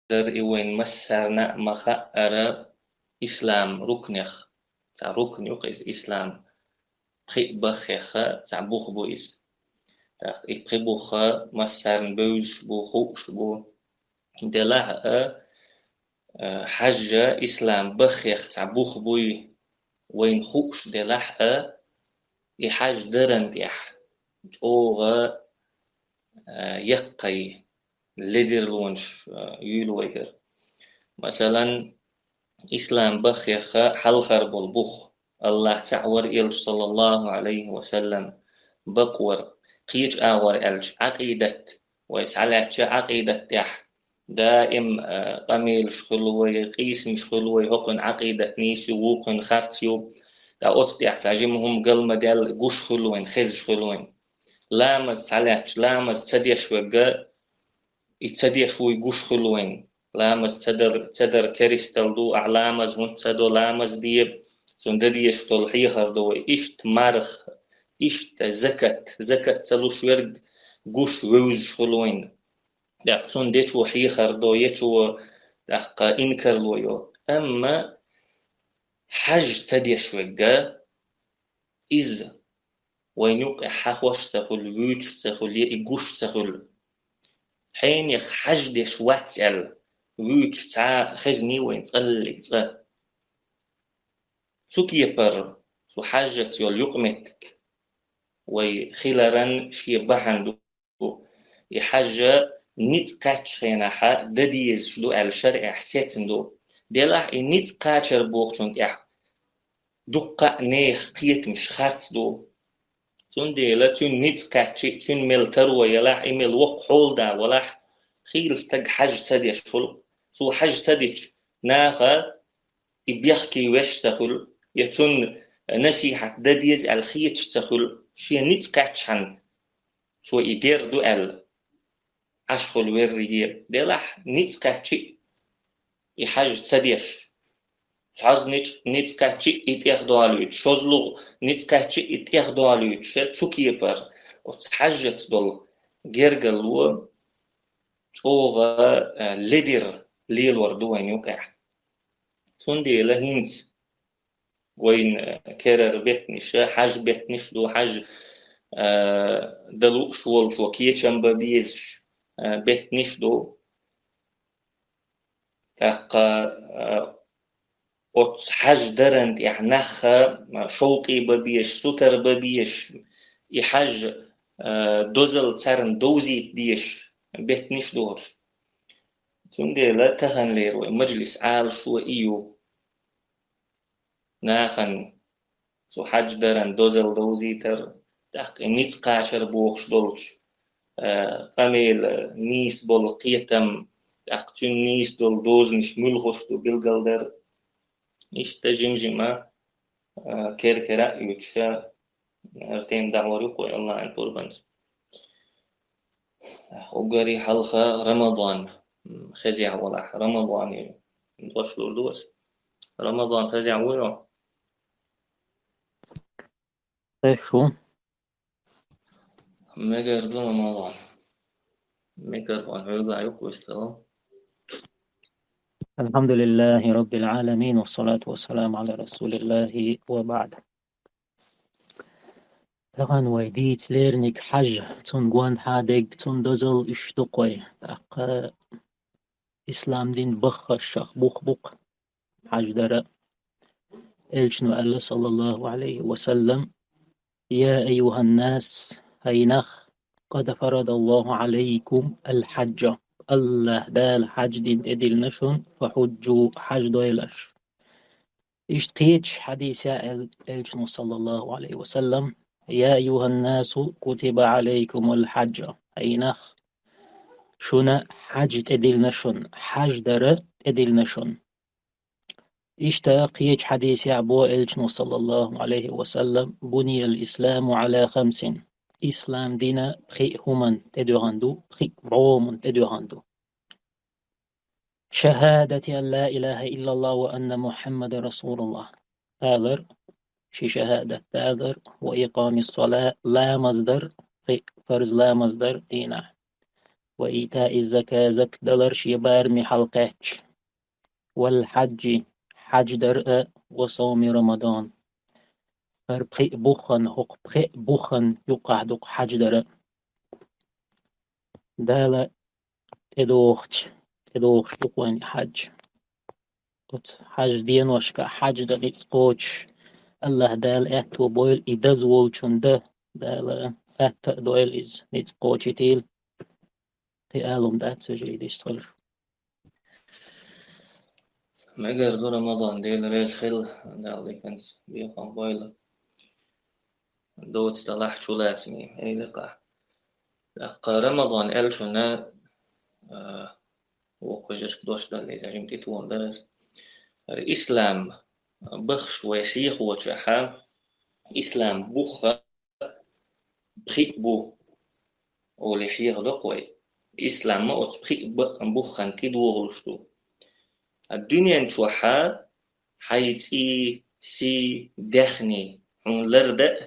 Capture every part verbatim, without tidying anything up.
дар и вайн массарна а ма хаъара ислам рукнех. Цхьа рукн ю-кх иза ислам. Пхи баххех цхьа бух бу иза. ТӀаккха и пхи бух массарна бевзаш бу, хууш бу. Делахь а, э, хьажа ислам баххех цхьа бух буй, вайна хууш делахь а, и хьаж даран тӀехь чӀогӀа, э, яккхий ледарлонаш, э, юйла вайгара. Масалан, ислам баххех хьалхара болу бух, АллахӀ цхьаъ вар, элча, саллаллахӀу Ӏалайхи ва саллам, бакъ вар, кхечу агӀор аьлча, Ӏакъидат, вай схьалаьцча Ӏакъидат тӀехь, даим, э, къамелаш хуьлу вай, къийсамаш хуьлу вай, хӀокхуьнан Ӏакъидат нийса ю, вукхуьнан харц ю, ткъа оцу тӀехь цхьа жима хӀума гал ма даьлла, гуш хуьлу вайн, хезаш хуьлу вайн. Ламаз схьалаьцча, ламаз ца деш верг, и ца деш вуй гуш хуьлу вайн. Ламаз ца дар, ца дар керистал ду, ахь ламаз хӀунда ца до, ламаз де, цунна дан дезаш долу хьехар ду вай. Иштта марха, иштта закат, закат ца луш верг гуш, вевзаш хуьлу вайн. ТӀаккха цунна дечо хьехар до, ечо, тӀаккха инкарло йо. Амма хьаж ца деш верг, иза вайн юкъахь хьахош ца хуьлу, вуьйцуш ца хуьлу, я и гуш ца хуьлу. Хьенех хьаж деш вац аьлла, вуьйцуш цхьа а хезний вайн цкъа а, цкъа а. Цу кепара цу хьажаца йолу юкъаметтиг вай хиларан шен бахьана ду. И хьаж ницкъ кхаьччу хенахь дан дезаш ду аьлла шарӀехь сецна ду. Делахь и ницкъ кхачар бохучунна тӀехь дуккха а нехан кхетамаш харц ду. Цундела цуьнан ницкъ кхаьччи, цуьнан мел таро ялахь, и мел воккха хьолада валахь, хийла стаг хьаж ца деш хуьлу. Цо хьаж ца дича, наха и бехке веш ца хуьлу, я цунна насихьат дан деза аьлла хеташ ца хуьлу, шен ницкъ кхаьччхьана, цо и дер ду аьлла, Ӏаш хуьлу верриге. Делахь ницкъ кхаьччи и хьаж ца деш, цхьазза ницкъ кхаьччи и тӀех долуьйтуш, шозлагӀа ницкъ кхаьччи и тӀех долуьйтуш, цу кепара оцу хьажаца долу гергарло чӀогӀа, э, ледара лелор ду вайн юкъехь. Цундела хӀинца вайн, э, керара беттанаш, хьаж беттанаш ду, хьаж, э, дан лууш волчо кечам бан безаш, э, беттанаш ду. ТӀаккха, э, оцу хьаж даран тӀехь нах, э, шовкъе бан безаш, сутара бан безаш, и хьаж, э, дозалла царна довзийта дезаш беттанаш ду хӀорш. Цундела таханлера вай мажлис Ӏалашо и ю. Нахана цу хьаж даран дозалла довзийтар, тӀаккха и ницкъ кхачар бохуш долчу, э, къамелан нийса болу кхетам, тӀаккха цуьнан нийса долу дозанаш муьлхарш ду билгалдар. Иштта жим-жима, э, кер-кера а оьцуш, ара тема дӀахьор ю-кх вай, Аллахьан пурбанца. Уггаре хьалха Рамадан, м, хезехь валахь, Рамадан ю. ДӀош лур ду ас. Рамадан хезехь вуй хьо? Хезаш ву. Мегар ду Рамадан. Микрофон хьоьга ю-кх вистхила. الحمد لله رب العالمين، والصلاة والسلام على رسول الله وبعد. Тахана вай дийца леринарг хьаж, цунна гонаха дерг, цунна дозалла, уьш ду-кх вай. ТӀаккха ислам дин баххашех бух бу-кх хьаж дар. Элчано аьлла, саллаллаху Ӏалайхи ва саллам: «يا أيها الناس، хӀай нах, قد فرض الله عليكم الحج». АллахӀ Дала хьаж дин тӀедиллина шуна, فحجوا، хьаж дойла аша. Иштта кхечу хьадисехь аьлла Элчано, саллаллаху Ӏалайхи ва саллам: «يا أيها الناس، كتب عليكم الحج». ХӀай нах, шуна хьаж тӀедиллина шуна, хьаж дар тӀедиллина шуна. Иштта кхечу хьадисехь боху Элчано, саллаллаху Ӏалайхи ва саллам: «بني الإسلام على خمس». Ислам дин пхи хӀуманна тӀедоьгӀна ду, пхи бӀоманна тӀедоьгӀна ду. «شهادة أن لا إله إلا الله وأن محمدا رسول الله». Алар, ши шахӀадат далар, «وإقام الصلاة», ламаз дар, кхин фарз ламаз дар дийнахь. وإيتاء الزكاة, закат далар шен барамехь хьалакхаьчча, والحج, хьаьж дар а, وصوم رمضان. ХӀара пхи а бухана, хӀокху пхи а бухана юккъехь ду-кх хьаьж дар а. Дала тӀедогӀучу, тӀедогӀуш ду-кх вайна и хьаьж. Оцу хьаьж деношкахь хьаьж дан ницкъ кхочуш, АллахӀ Дала аьтто бойла и даза волчун дан, Дала атта а дойла иза, ницкъ кхочуьйтийла. Кхин ала хӀума дац, вежарий, дийца хилар? Мегар ду, Рамадан, Дела реза хила, Дала диканца бекхам бойла. Доцу далахь чулацаме, эйлакъахь. ТӀаккха Рамадан аьллачунна, а, вокху вежаршка дош далле, жима тӀетоьхна дара иза. ХӀара ислам баххаш вай хьехочохь, ислам бух пхиъ бу олий хьехадо-кх вай. Ислам а оцу пхиъ бу-, бухана тӀедогӀуш ду. Ткъа дуьнен чохь хьайн цӀий, сий, даьхни хьуна лардан а,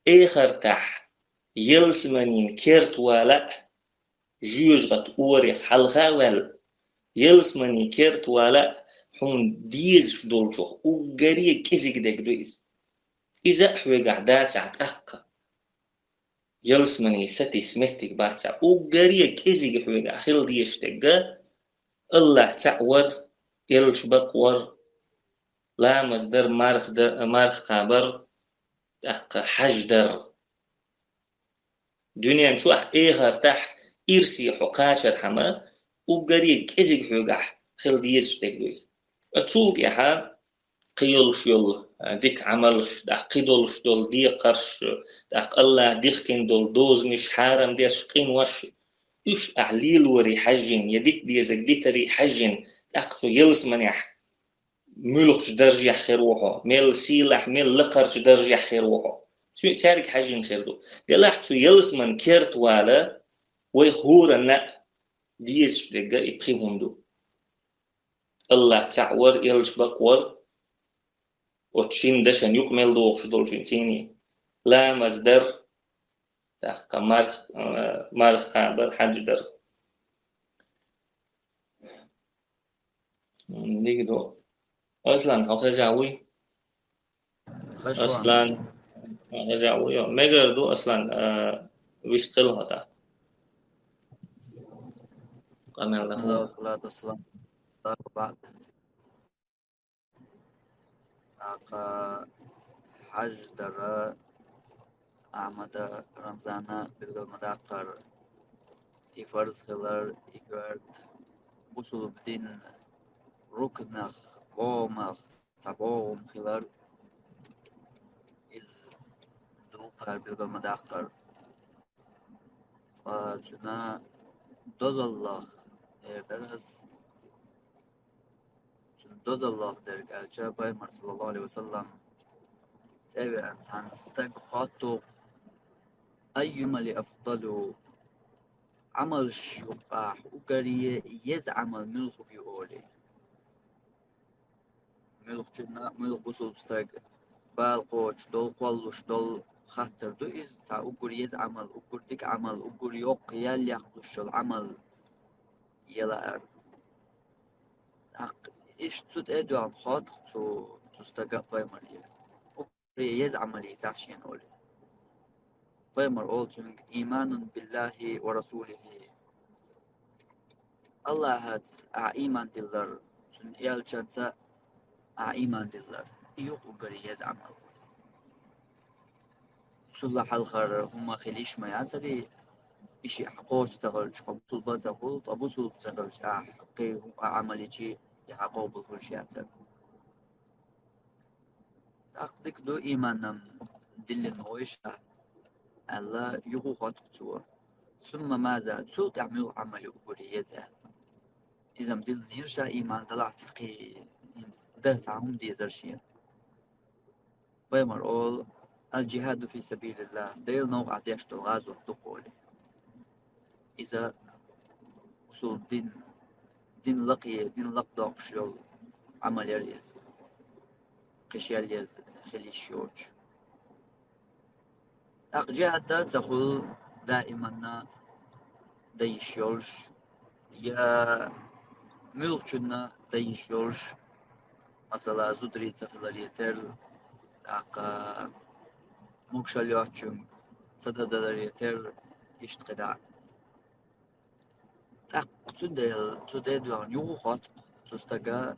эхартахь ялсаманин керта вала а, жоьжахатин орех хьалха а ваьлла, ялсаманин керта вала а хьуна дезаш долчух уггаре а кӀезиг дерг ду иза. Иза а хьоьгахь дацахь тӀаккха, ялсамане сатийса меттиг бацахь, уггаре а кӀезиг хьоьгахь хила дезаш дерг: АллахӀ цхьаъ вар, элча бакъ вар, ламаз дар, марха д-, марха кхабар, тӀаккха хьаьж дар. Дуьнен чохь, эхартахь ирсе хьо кхачархьама, уггаре а кӀезиг хьоьгахь хила дезаш дерг ду иза. Ткъа цул тӀаьхьа кхин йолуш йолу, а, дика Ӏамалш, тӀаккха кхин долуш долу декхарш, тӀаккха АллахӀа дихкина долу дозанаш, хьарам деш къинош, уьш ахь лелоре хьаьжжина, я дика дезарг дитаре хьаьжжина, тӀаккха цу ялсаманехь муьлххачу даржехь хир ву хьо, мел сийлахь, мел лакхарчу даржехь хир ву хьо. Цу-, цаьрга хьаьжжина хир ду. Делахь цу ялсаманин керта вала вай хӀоранна а дезаш дерг и пхи хӀума ду. АллахӀ цхьаъ вар, элча бакъ вар, оцу шина дашна юкъа мел догӀуш долчу цӀийнан, ламаз дар, тӀаккха марх-, а, марха кхабар, хьаьж дар. Дика ду. Аслан, хьо хеза вуй? Аслан, хьо хеза вуй? Йо, мегар ду, Аслан, а, вист хила хьо тӀаккха. Къамел дан хьо. Салату вассалам. ТӀаккха хьаьж дара Ахьмада, Рамзана билгал ма даккхара, и фарз хилар, и коьрта бусулба дин рукнах, богӀамах цхьа богӀам хилар, иза ду кхара билгал ма даккхара. Ткъа цуьнан дозаллах эр дара ас. Цуьнан дозаллах дерг аьлча, Пайхамар, саллаллаху Ӏалайхи ва саллам, тӀевеана цхьана стага хоттуш: «Айюл Ӏамали афдалу?» Ӏамалш юккъехь уггаре еза Ӏамал муьлхарг ю олий. Муьлххачунна, муьлхха бусулба стаг бала кхочуш долу, кхоллуш долу хаттар ду иза, цхьа уггар еза Ӏамал, уггар дика Ӏамал, уггар йоккха ял яккхалуш йолу Ӏамал яла ара. ТӀаккха иштта цу тӀе а доьгӀна хоттуш цу, цу стага а Пайхамаре: «Уггаре еза Ӏамал йийцахь шена», — олий. Пайхамар олу цуьнга: «Ийманун биллахи ва расулихи». АллахӀаца ахь ийман диллар, цуьнан элчанца ахь ийман диллар, и ю уггаре еза Ӏамал. Цул хьалхара хӀума хила йиш ма яцара, и шиъ хьан кхочуш ца хилча, хьо бусулба ца хуьлу, ткъа бусулба ца хилча, ахь кхин хӀума Ӏамал йича, и хьан къобал хуьлуш яцара. ТӀаккха дика ду, ийманам диллина вуй ша, аьлла, юха хоттуш цо: «Сумма маза, цул тӀаьхьа муьлха Ӏамал ю уггаре еза?» — аьлла. Иза-м диллинера ша, ийман далахь ца кхин, хӀинца дан цхьа хӀума дезара шена. Пайхамар олу: «Ал-джихаду фи сабилиллах», Делан новкъахь деш долу гӀазот ду-кх олий. Иза бусулба дин, дин лакхе, дин лакхдоккхуш йолу Ӏамал яра иза, кхин шел еза хила йиш йоцуш. ТӀаккха джихад дан ца хуьлу даиманна, дан йиш йолуш, я муьлххачунна дан йиш йолуш, масала, зударий ца хиларе терра, тӀаккха могушалла йоцучуьнга ца дан даларе терра, иштта кхидӀа. ТӀаккха цундела цу тӀе а доьгӀна юха хотту цу стага: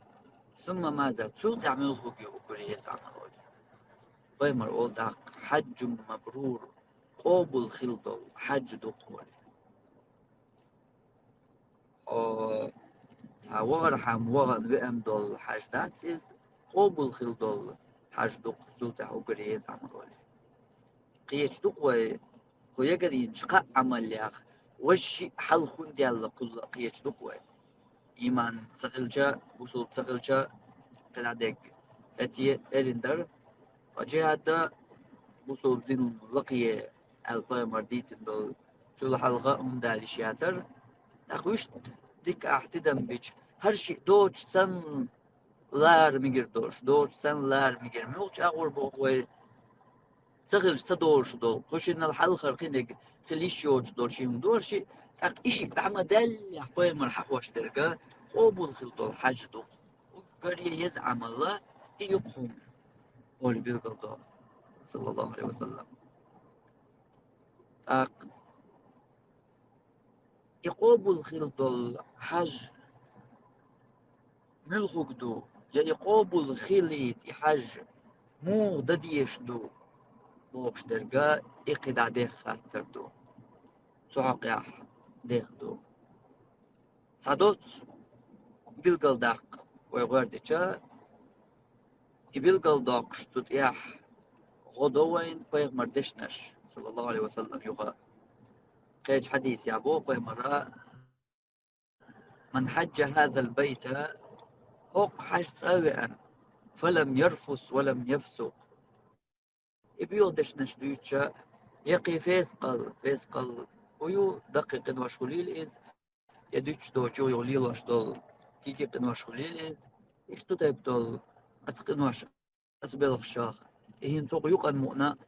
«Сумма маза, цул тӀаьхьа муьлха хург ю уггаре еза Ӏамал?» олий. Пайхамар олу тӀаккха: «Хьаджун мабрур, къобал хилла долу хьаьж ду-кх», олий. Хьо цхьа вахархьама вахана веана долу хьаьж дац иза, къобал хилла долу хьаьж ду-кх, цул тӀаьхьа уггаре еза Ӏамал олий. Кхеташ ду-кх вай, кху ягарйинчу кхаа Ӏамаллех важа шиъ хьалха хӀунда яьлла кхулла а кхеташ ду-кх вай. Ийман ца хилча, бусулба ца хилча, кхидӀа дерг хӀетте а эрна дара, ткъа джихӀад а бусулба дин лакхе аьлла пайхамар дийцина долу, цул хьалха а хӀума далийш яцара. ТӀаккха вуьшта дика ахь тидам бича, хӀара шиъ доцуш санна лара мегар долуш, доцуш санна лара мегар, муьлхачу агӀор боху вай, ца хилча ца долуш долу, кху шиннал хьалхара кхиниг хила йиш йоцуш долу ши хӀума ду хӀара шиъ, тӀаккха и шиъ дӀа ма-даьллехь пайхамар хьахош дерг къобал хилла долу хьаьж ду-кх, уггаре еза Ӏамал и ю-кх хӀума, олий билгалдо, саллаллаху Ӏалайхи ва саллам. ТӀаккха и къобал хилла долу хьаьж муьлха хург ду, я и къобал хилийта и хьаьж муха дан дезаш ду бохуш дерг, и кхидӀа дехха хаттар ду. Цу хьокъехь дехха ду. Цхьа доцца билгалдаккха вай гӀоьртича, и билгалдоккхуш цу тӀехь гӀо до вайна пайхамар дешнаш, саллаллаху Ӏалайхи ва саллам, юха. Кхечу хьадисехь боху пайхамара: «Ман хьаджа хӀазал байта», хӀокху хьаьж цӀа а веана, «фалам ярфус ва лам яфсукъ». И боьха дешнаш дуьйцуча, я кхин фескъал, фескъал хӀун ю, даккхий къинош хуьлийла иза, я дуьтуш доцу юха лелош долу кегий къинош хуьлийла иза, иштта тайпа долу аса къинош, аса белхашах, и хӀинца хӀокху юкъана мукъана а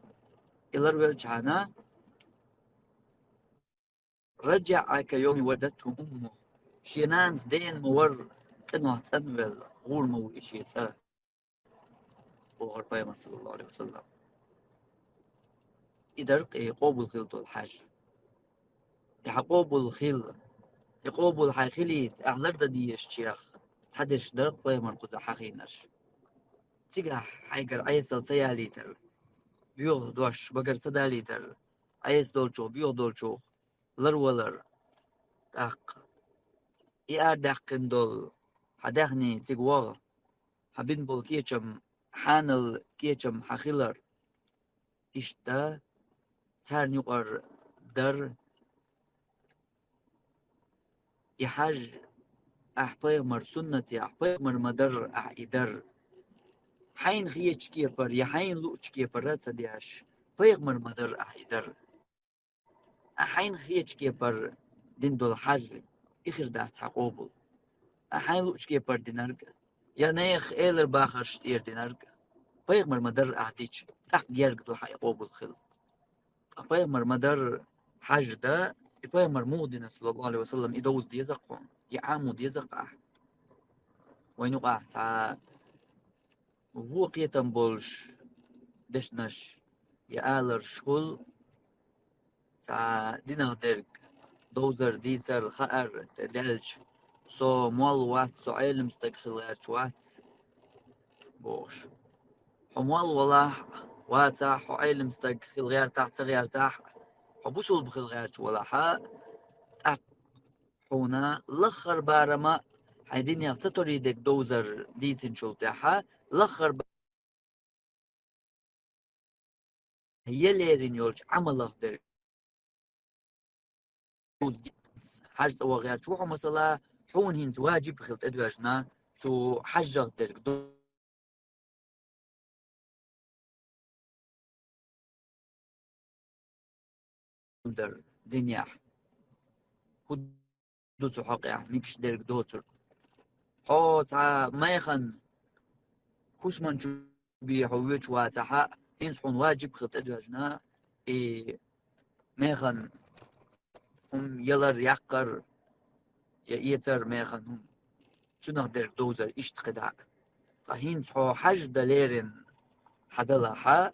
и ларвелчхьана, «Раджаъа ка йоми валадатху уммуху», шен нанас дена ма варра къинойх цӀанвелла, гӀур ма ву и шен цӀа, бохура пайхамар, саллаллаху Ӏалайхи ва саллам. И дара-кх и къобал хилла долу хьаьж. И хьан къобал хилла, и къобал хьайн хилийта ахь лардан дезачех цхьа дешнаш дара-кх пайхамар кхузахь хьахийнарш. Цигахь хьайгара Ӏесалла ца ялийтар, боьха дош багара ца далийтар, Ӏеса долчух, боьха долчух ларвалар. ТӀаккха и арадаьккхина долу хьан даьхни цига ваха, хьан бина болу кечам, хьанал кечам хьан хилар. Иштта царна юкъара дара и хьаьж, ахь пайхамар суннатехь, пайхамар ма-дарра ахь и дар. Хьайна хетачу кепара я хьайна луучу кепара ца деш, пайхамар ма-дарра ахь и дар. Ахь хьайна хетачу кепара дина долу хьаьж, и хир дац хьан къобал. Ахь хьайна луучу кепара динарг, я нехан элар бахарш тӀера динарг, пайхамар ма-дарра ахь дича, тӀаккха герга ду хьан и къобал хила. Ткъа пайхамар ма-дарра хьаьж дан, и пайхамар муха дина, саллаллаху Ӏалайхи ва саллам, и довза деза-кх хьуна, и Ӏамо деза-кх ахь. Вайн юкъахь цхьа вон кхетам болуш дешнаш я аларш хуьлу, цхьа динах дерг довзар, дийцар, хаар тӀе даьлча, со молла вац, со Ӏелам стаг хила гӀерташ вац, бохуш. Хьо молла валахь а, вацахь, хьо Ӏелам стаг хила гӀертахь а, ца гӀертахь а, хьо бусулба хила гӀерташ валахь а, тӀаккха хьуна лаххара барам а хьайн динех ца торийдерг довзар дийцинчул тӀаьхьа, лаххара ба-, я лерина йолчу Ӏамалах дерг хьаьж цӀа ваха гӀерташ ву хьо, масала, хьуна хӀинца ваджиб хила тӀедоьжна цу хьаьжах дерг ду-, дар динехь. ХӀун ду цу хьокъехь мегаш дерг доцург? Хьо цхьа майхан хӀусаман чу бен хьо воьдуш вацахь а, хӀинца хьуна ваджиб хила тӀедоьжна и майхан хӀума ялар, яккхар, я эцар механ хӀума. Цунах дерг довзар иштта кхидӀа. Ткъа хӀинца хьо хьажа дан лерина хьадалахьа,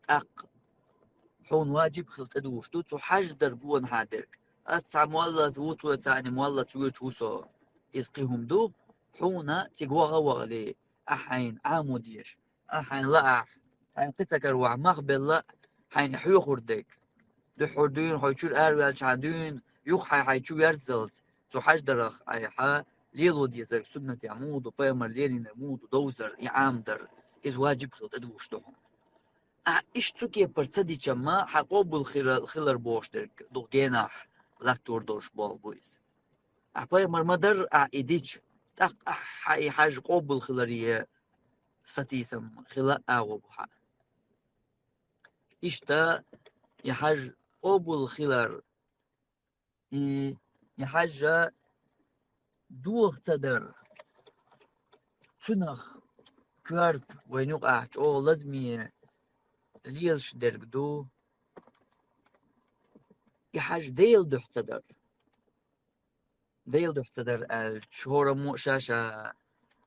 тӀаккха хьуна ваджиб хила тӀадувш ду, цу хьажа дар гонахьа дерг. Ас цхьа моллас ву, цо царни моллас вуьйчу ву со. Иза кхин хӀума ду, хьуна цига ваха а вахале, ахь хьайна Ӏамо дезаш, ахь хьайна лаахь, хьайна кхин ца каравахь, мах белла, хьайна хьоьхур дерг. Дуьххьара дуьйна хьо чуьра араваьлча хьан дуьйна, юха хьай хьай чу верззалц, цу хьажа дарах айхьа, лело дезарг суннатехь муха ду, пайхамар леринарг муха ду, довзар, и Ӏамадар, иза ваджиб хила тӀадувш ду хьуна. Ахь иштта цу кепара ца дичамма, хьан къобал хира-, хилар бохуш дерг, дукха генахь латтор долуш болу бу иза. Ахь пайхамар ма дарра ахь и дича, тӀаккха ахь хьан и хьажа къобал хиларе сатийсам хила агӀо бу хьан. Иштта и хьажа къобал хилар, и, и хьажа доха ца дар, цунах коьрта вайна юкъахь чӀогӀа лазаме лелаш дерг ду, и хьажа Делан дуьхьа ца дар. Делан дуьхьа ца дар аьлча, хӀораммо а ша-ша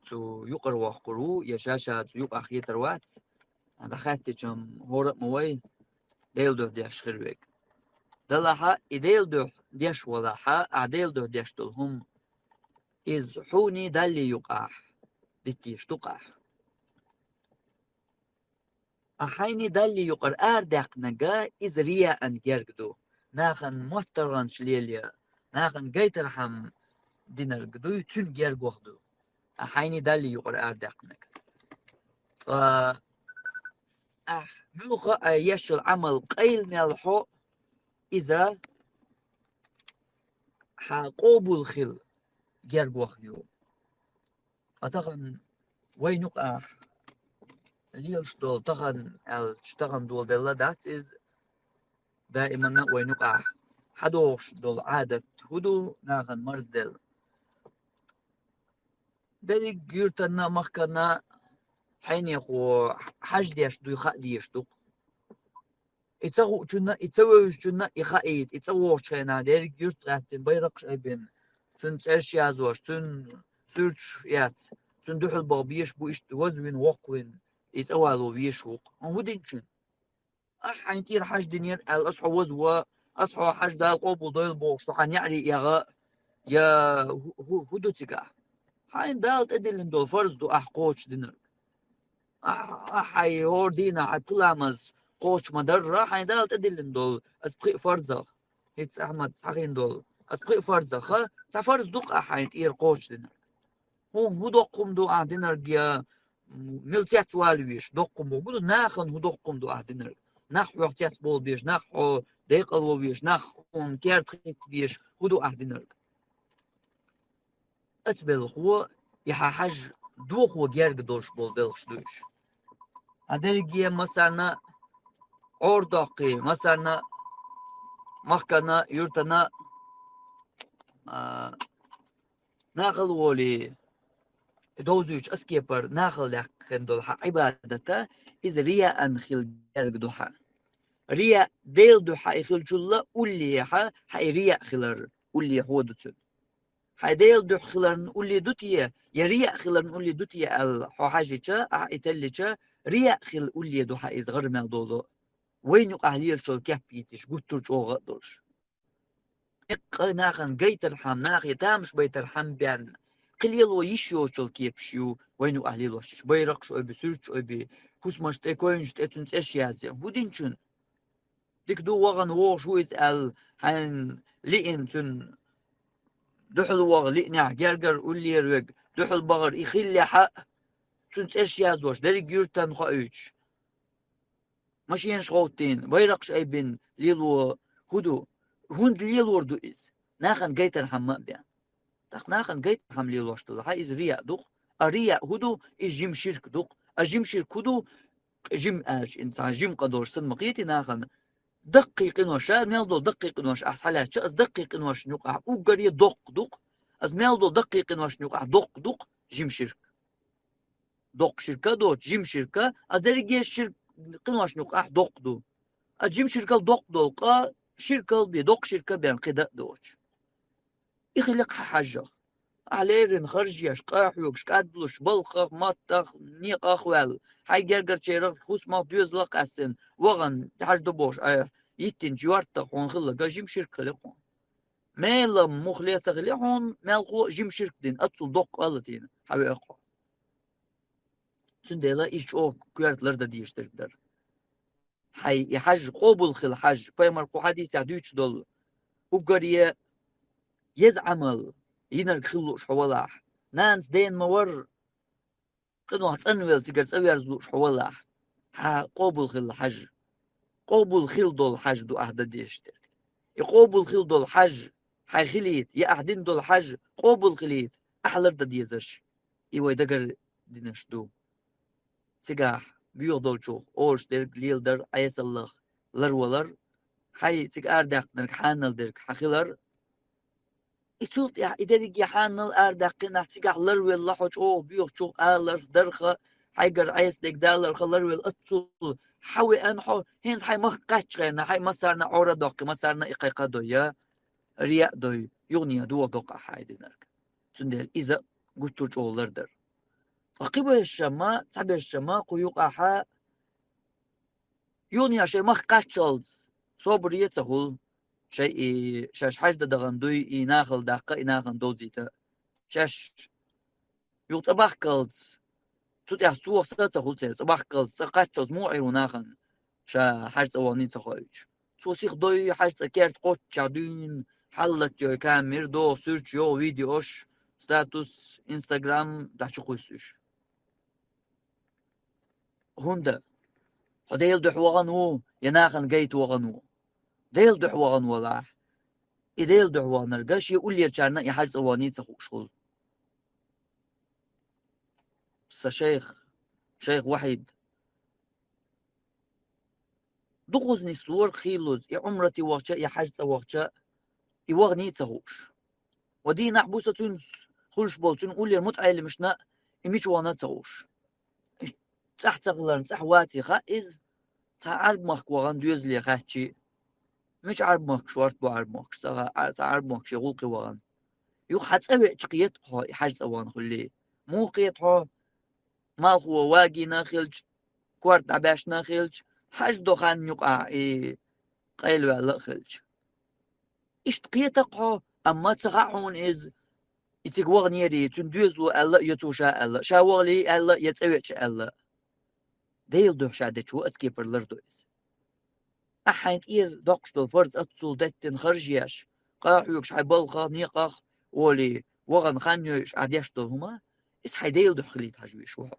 цу юкъара воккхур ву, я ша-ша цу юкъахь хетар вац, дӀахаьттича хӀора а ма вай, Делан дуьхьа деш хир верг. Далахьа, и Делан дуьхьа деш валахьа, ахь Делан дуьхьа деш долу хӀума, иза хьуний Даллий юкъахь диттийш ду-кх ахь. Ахь хьайний Даллий юкъара арадаьккхинарг, иза рияъан герга ду. Нахана моттаргӀанаш лелае, нахана гайтархьама динарг дуй, цуьнан гергахь ду. Ахь хьайний Даллий юкъара арадаьккхинарг. Ткъа ахь муьлхха а еш йолу Ӏамал къайла мел хьо, иза хьан къобал хила гергахь ю. Ткъа тахана вайна юкъахь лелаш долу, тахана аьлча, тахана доладелла дац иза, даиманна а вайна юкъахь хьадогӀуш долу Ӏадат хӀун ду, нахана марзделла. Дерриг юьртанна а, махканна а хьенехо хьажа деш дуй хаа дезаш ду-кх. И ца хуучунна, и ца вевзачунна и хаийта, и цӀа вогӀучу хенахь дерриг юьрт гӀаьттина, байракхаш айбина, цуьнан цӀераш язош, цуьнан суьрташ яц, цуьнан дуьхьал баха безаш бу иштта вазвина, воккхавина, и цӀа вало везаш ву-кх. ХӀун динчун? Ахь хьайна тӀера хьажа динера аьлла, аса хьо вазво, аса хьо хьажа Дала къобал дойла бохуш, со хьан неӀаре эгӀа, я хӀу-, хӀу-, хӀун ду цигахь? Хьайна Дала тӀедиллина долу фарз ду ахь кхочушдинарг. Ахь, ахь хьайн хӀора дийнахь хьайн пхи ламаз кхочуш ма-дарра, хьайна Дала тӀедиллина долу аса пхи а фарзах, хӀинца Ахьмад схьахиъна долу аса пхи а фарзах, цхьа фарз ду-кх ахь хьайна тӀера кхочушдинарг. ХӀун, хӀун доккха хӀума ду ахь динарг, я мила цецвала везаш, доккха хӀума боху ду, нахана хӀун доккха хӀума ду ахь динарг? Нах хьох цецбовла безаш, нах хьо декъалво везаш, нах хьуна керта хӀитта безаш, хӀун ду ахь динарг? Аса белхо, и хьан хьажа дохо герга долуш болу белхаш ду уьш. Хьан дерриге массарна а Ӏора доккхий, массарна а махкана а, юьртана а, а, нахала волий, и довзуьйтуш аса кепара нахала даьккхина долу хьан Ӏибадата, иза рияъан хила герга ду хьан. Рияъ Делан дуьхьа и хилчулла уллехьа, хьан и рияъ хилар уллехьо ду цуьнан. Хьайн Делан дуьхьа хиларна улле ду те, я рияъ хиларна улле ду те аьлла, хьо хьаьжча, ахь и теллича, рияъ хила улле ду хьан иза гӀар мел долу. Вайна юкъахь лелаш йолу кеп йитиш, гуттар а чӀогӀа а долуш. Некъа нахана гайтархьама, нахе тамаш байтархьама бен, кхин лело йиш йоцучу кепаш ю вайна юкъахь лелош йиш. Байракхаш ойби, суьрташ ойби, хӀусамаш тӀе, койнаш тӀе цуьнан цӀераш язъян. ХӀун динчун? Дика ду, вахана вогӀуш ву иза аьлла, хьайна лиъна цуьнан дуьхьал ваха лиънехь, гергара уллера верг дуьхьал бахара и хиллехьа а, цуьнан цӀераш язъеш, дерриг юьртан хоуьйтуш, машенаш гӀовттийна, байракхаш айбина лело хӀун ду? ХӀунда лелор ду иза? Нахана гайтархьама а бен. ТӀаккха нахана гайтархьама лелош долу хьан иза рияъ ду-кх. А рияъ хӀун ду? Иза жима ширк ду-кх. А жима ширк хӀун ду? Жима аьлча, и цхьа жима къа долуш санна ма кхетий нахана. Даккхий къинош, ша мел долу даккхий къинош ахь схьалаьцча, аса даккхий къиношна юкъахь уггаре доккха ду-кх. Аса мел долу даккхий къиношна юкъахь доккха ду-кх жима ширк. Доккха ширка а доцу, жима ширка, аса дерриге ширк къиношна юкъахь доккха ду. Аса жима ширкал доккха долу къа ширкал бе, доккха ширка бен кхида а доцуш. И хилла-кх хьан хьажах. Ахьа леррина харжеш, къахьоьгуш, кӀадлуш, балхах, маттах, некъах а ваьлла. Хьайн гергарчерах, хӀусамах, доьзалах а къаьстина, вахана хьаждо бохуш, айхьа йиттинчу йортах хьуна хилла ган жима ширк хилла-кх хьуна. Мелам муха ле ца хилла хьуна, мелхо а жима ширк дина, оццул доккха а латийна, хьан веа-кх хьо. Цундела иза чӀогӀа коьрта лардан дезаш дерг дара. Хьайн и хьаж къобал хилла хьаж, пайхамара кху хьадисехь дуьйцуш долу, уггаре еза Ӏамал йинарг хила лууш хьо валахь, нанас дена ма варра, къинойх цӀанвелла цигара цӀа верза лууш хьо валахь, хьан къобал хилла хьаж. Къобал хила долу хьаж ду ахьа дан дезаш дерг. И къобал хила долу хьаж хьайн хилийта, я ахьа дина долу хьаж къобал хилийта, ахьа лардан дезарш, и вай дагардинарш ду. Цигахь боьха долчух олуш дерг леладар, Ӏесаллах ларвалар, хьайн цига арадаьккхинарг хьанал дерг хьан хилар. И цул тӀаьхьа и дерриге хьанал арадаьккхинехь, цигахь ларвелла хьо чӀогӀа боьхачух аларх, дарх, хьайгара Ӏеса дерг даларх ларвелла оццул хьан веана хьо, хӀинца хьайн махка кхаьччу хенахь, хьайн массарна а Ӏора а доккхий, массарна а и кхайкха а дой, я рияъ а дой, юханехьа дохадо-кх ахьа хьайн динарг. Цундела иза гуттар а чӀогӀа лардар. Ткъа кхибершимма, цхьабершимма кху юкъахьа юханехьа шайн махка кхаччалц собар е ца хуьлу, шайн и шаьш хьаж дан дахана дуй, и нахала даккха, и нахана довзийта. Шаьш юха цӀа бахкалц, цу тӀехь сохьса а ца хуьлу церан, цӀа бахкалц, цӀа кхаччалц муха Ӏийр ву нахана, ша хьаж цӀа вахний ца хоуьйтуш. Цо сиха дой, хьаж цӀа керта кхоччехь дуьйна, хьаллатайой камера, догӀу суьрташ, йогӀу видеош, статус, Instagram, дӀа чу кхуьссу уьш. ХӀунда? Хьо Делан дуьхьа вахана ву, я нахана гайта вахана ву? Делан дуьхьа вахана валахь, и Делан дуьхьа ваханарг шен уллерачарна а и хьаж цӀа вахний ца хууш хуьлу. Сан шайх, шайх Вахьид, дукхаза нислора хийлаза, и Ӏумрате вахча, и хьаж цӀа вахча, и вахний ца хууш. Ва дийнахь буса цуьнца хуьлуш болу, цуьнан уллера мутаӀеллимашна а и мича вахана а ца хууш. ЦӀахь ца хиларна, цӀахь ваций хаьа иза, цхьа Ӏарб-махка вахана доьзале хаьттича, мича Ӏарб-махкаш, ворхӀ бу Ӏарб-махкаш, цхьа, цхьа Ӏарб-махка шен гӀуллакхе вахана. Юха хьан цӀа веача кхета-кх хьо, и хьаж цӀа вахана хуьлий? Муха кхета хьо, малхо вагийна а хилча, корта дӀабаьшна а хилча, хьаж до хан юкъахь и къайлаваьлла а хилча. Иштта кхета-кх хьо, амма ца хаьа хьуна иза, и цига ваханера, цуьнан доьзало аьлла а, я цо ша аьлла а, ша вахале аьлла а, я цӀа веача аьлла а. Делан дуьхьа ша дечо оцу кепара лардо иза. Ахьа хьайн тӀера доккхуш долу фарз оццул деттина харжа еш, къа а хьоьгуш хьайн балхах, некъах, олий, вахана хан йойуш ахьа деш долу хӀума, иза хьайн Делан дуьхьа хилийта хьажа везаш ву хьо.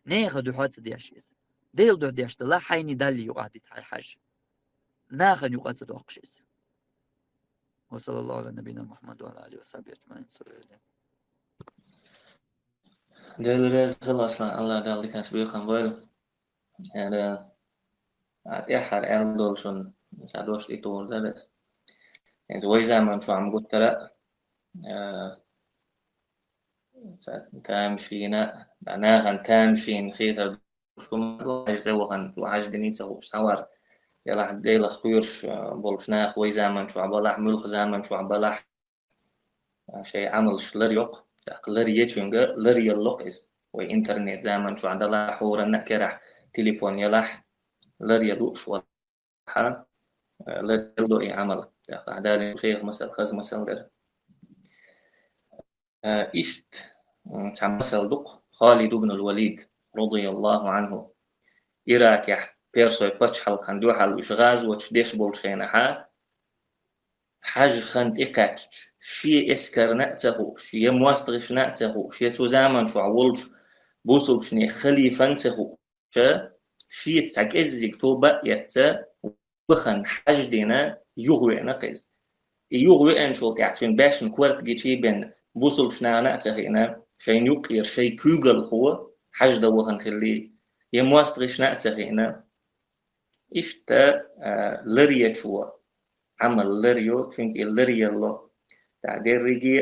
Нехан дуьхьа а ца деш иза. Делан дуьхьа деш далахь, хьайний Даллий юкъахь дита хьайн хьаж. Нахана юкъа а ца доккхуш иза. Ва саллаллаху Ӏала набийина Мухьаммад ва Ӏала алихи ва сахьбихи аджмаӀин. Дела реза хила, Аслан, Алла Дала диканца бекхам бойла. Ара, а, тӀаьххьара аьлла долчун цхьа дош тӀетухур дара аса. ХӀинца вай заман чохь ма гуттара а, а, цхьа тамашийна, а, нахана тамашийна хетар долуш хӀума ду, хьаьж тӀе вахана, хьаьж дина ца хууш, цхьа вар, ялахь Делах кхоьруш, а, болчу наха вай заман чохь балахь, муьлхха заман чохь балахь, а, шайн Ӏамалш ларйо-кх, тӀаккха ларъечуьнга ларъялло-кх иза. Вай интернет заман чохь далахь, хӀоранна а керахь телефон ялахь, ларъялуш валахь, а, ларъялло и Ӏамал. ТӀаккха Далла шайх масал, хаза масал дара. А, иштта, м, цхьа масал ду-кх, Халид ибн аль-Валид, радияллаху Ӏанху, Иракехь Персойн пачхьалкхана дуьхьал уьш гӀазоташ деш болчу хенахьа, хьаьжа хан тӀекхаьчча, шен эскарна а ца хууш, я мостагӀашна а ца хууш, я цу заман чохь волчу бусулбчунийн халифан а ца хууш, шеца цхьа кӀеззиг тоба а эцна, вахана хьаьж дина, юхавеана-кх иза. И юхавеанчул тӀаьхьа цуьнан баьшна корта гича а бен, бусулбчу нахана а ца хиъна, шайна юккъера шайн куьйгалхо хьаьж дан вахана хиллий, я мостагӀашна а ца хиъна. Иштта, а, ларъечо Ӏамал ларйо, цуьнга и ларъялло. ТӀаккха дерриге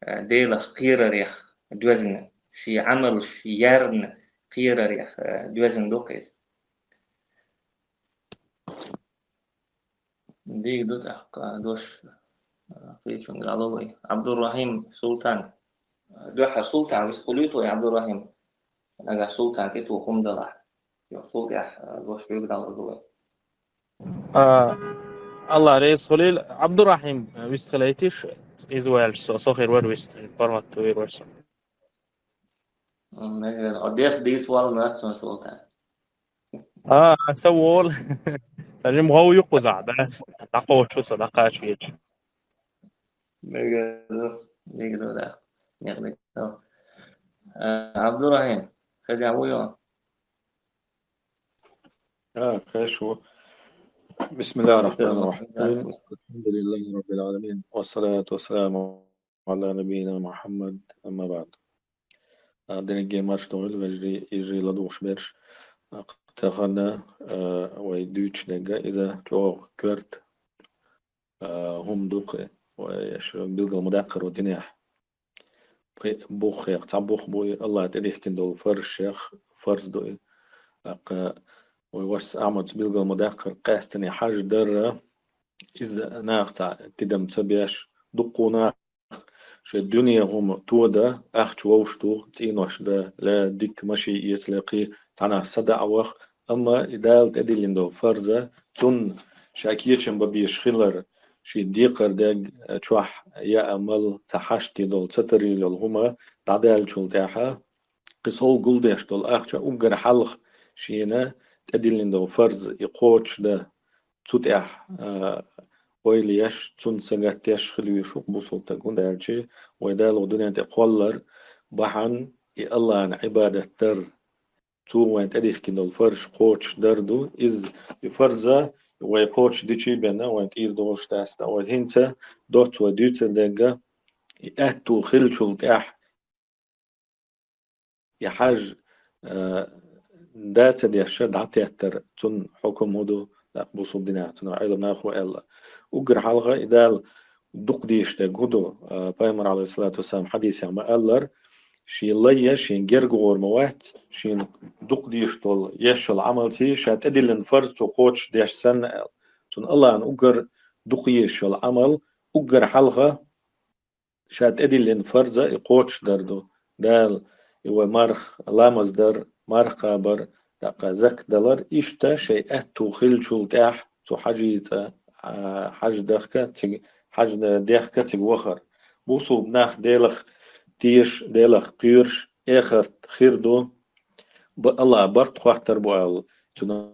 а, а, Делах кхерарех доьзна, шен Ӏамалш ярна кхерарех, а, доьзна ду-кх иза. Дийга ду тӀаккха дош, а, кхечунга дӀало вай. Абдурахим Султан. Дуьххьара Султан вистхуьлуьйту вай, Абдурахим? Нагахь Султан кхету хӀума далахь. Йо, цул тӀаьхьа, а, дош хьоьга дӀало ду вай. А, Аллах реза хуьлийла, Абдурахим, а, вистхилайтиш, иза ваьлча со, со хир вара вист, паргӀат вир вара со. М, мегар, а, дех дийца вала моьтту суна, Султан. А, ца вола. Ца жим гӀов юккъузахь, да? ДӀакхочу ца, дӀакхача веча. Мегар, мегар, да. Мегар, да. А, Абдурахим, хеза ву ю? А, хорошо. بسم الله الرحمن الرحيم. الحمد لله رب العالمين. والصلاة والسلام على نبينا محمد. أما بعد. А, дерриге марша догӀийла, вежарий, йижарий, ладугӀуш берш. А, тахана, а, вай дуьйцуш дерг иза чӀогӀа коьрта, а, хӀума ду-кх, вай аша билгал ма даккхара динехь. Пхи-, буххех, цхьа бух бу и, Аллах тӀедихкина долу фарзашех фарз ду и. ТӀаккха вай вашас Ахьмадс билгал ма даккхара, къаьстина хьаж дар а, иза наха цхьа тидам ца беш, дуккха нах шайн дуьне хӀума тода, ахча вовшахтуху, цӀенош дан, ле дика машен эца, ле кхин цхьанхьа садаӀа ваха, амма и Дала тӀедиллина долу фарз а, цунна ша кечам бан безаш хилар, шен декхар дерг, чохь яа, мала, цхьа хьашт долу, ца тарийла йолу хӀума дӀадаьллачул тӀаьхьа, кхин сов гулдеш долу ахча уггар хьалха шена тӀедиллина долу фарз и кхочушдан, цу тӀехь, а, ойла еш, цунна сагатдеш хила везаш ву-кх бусалба стаг, хӀунда аьлча вай Дала вай дуьнен тӀе кхоллар бахьана и Аллахьан Ӏибадат дар, Цо вайна тӀедихкина долу фарзаш кхочушдар ду. Иза, и фарз а вай кхочушдича бен а вайна тӀера долуш дац, ткъа вай хӀинца доцца вай дуьйцур дерг а, и аьтту хиллачул тӀаьхьа и хьаж, а, да ца деш а дӀатеттар, цунна хьукам хӀун ду, тӀаккха бусалба динехь цунах Ӏеламнаха аьлла. Уггар хьалха и Дала дукха дезаш дерг хӀун ду, а, Пайхамар, Ӏалайхиссалату вассалам, хьадисехь ма-аллара, шен лай а, шен герга гӀур ма вац, шена дукха дезаш долу, еш йолу Ӏамалций, ша тӀедиллина фарз цо кхочушдеш санна аьлла. Цунна Аллахьна уггар дукха езаш йолу Ӏамал, уггар хьалха ша тӀедиллина фарз а и кхочушдар ду. Дала и вай марха, ламаз дар, марха кхабар, тӀаккха закат далар, иштта шайн аьтту хиллачул тӀаьхьа цу хьажцӀа, а, хьаж дахка цига, хьаж дехка цига вахар. Бусалба нах Делах теша, Делах кхоьруш, эхарт хир ду, ба-, Аллахь барт хоттар бу аьлла. Цунах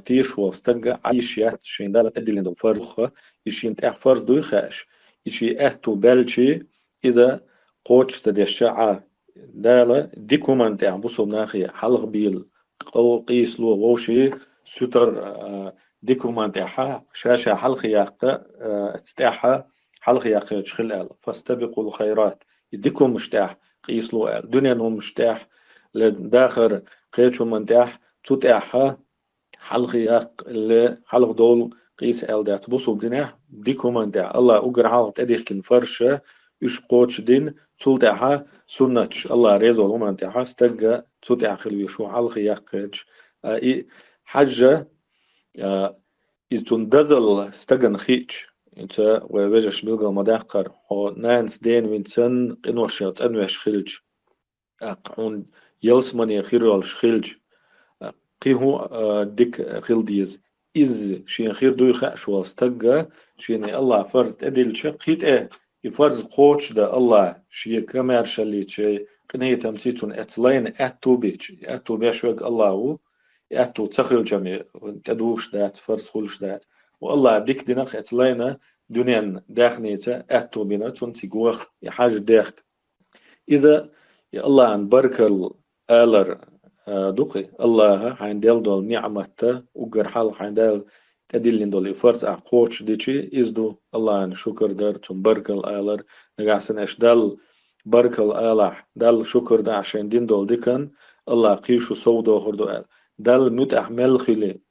теша волу стаг а Ӏа йиш яц шен Дала тӀедиллина долу фарз а, и шена тӀехь фарз дуй хаьаш, и шен аьтту баьлча, иза кхочуш ца деш а Ӏа. Дала дика хӀуманна тӀехь бусалба нахе хьалха бийла къо-, къийсало вовший сутар, а, дика хӀуманна тӀехь ша-ша хьалха яккха, а, цу тӀехь хьалха яккхийча хила аьлла. فاستبقوا الخيرات. И дика хӀуманаш тӀехь къийсало аьлла. Дуьненан хӀуманаш тӀехь, ле дахар кхечу хӀуманна тӀехь, цу тӀехь хьалха яккха, ле хьалха довла къийса аьлла дац бусалба динехь, дика хӀуманна тӀехь. Аллахь уггар хьалха тӀедихкина фарзаш, уьш кхочушдина, цул тӀаьхьа суннаташ, Аллахь реза волу хӀуманна тӀехь, стаг а цу тӀехь хила везаш ву хьалха яккхийча. А, и хьаж а, а, иза цунна дозалла стагана хиъча, хӀинца вай вежарша билгал ма даккхара, хьо нанас дена вина санна къиношех цӀанвеш хилча, тӀаккха хьуна ялсамане хир йолуш хилча, кхин хӀун, а, дика хила деза? Иза шена хир дуй хаьаш волу стаг а, шена и Аллахь фарз тӀедиллича, кхин тӀе и фарз кхочушдан Аллахь шен комаьршаллиций, къинхетамций цунна эцна лайна аьтту бича, и аьтту беш верг Аллахь ву, и аьтту ца хилча-м и тӀедугӀуш дац, фарз хуьлуш дац. Ва Аллахь дика динарг эцна лайна дуьненан даьхница аьтту бина, цунна цига ваха, и хьаж дехка. Иза и Аллахьан баркалла алар, а, ду-кх и. Аллахьа хьайна делла долу ниӀмат а, уггар хьалха хьайна Дала тӀедиллина долу и фарз ахь кхочушдича, иза ду Аллахьан шукар дар, цунна баркалла алар. Нагахь санна аша Далла баркалла алахь, Далла шукар дахь шайна дина долу дикан, Аллахь кхин шу сов дохур ду аьлла. Далла муьтӀахь мел хили,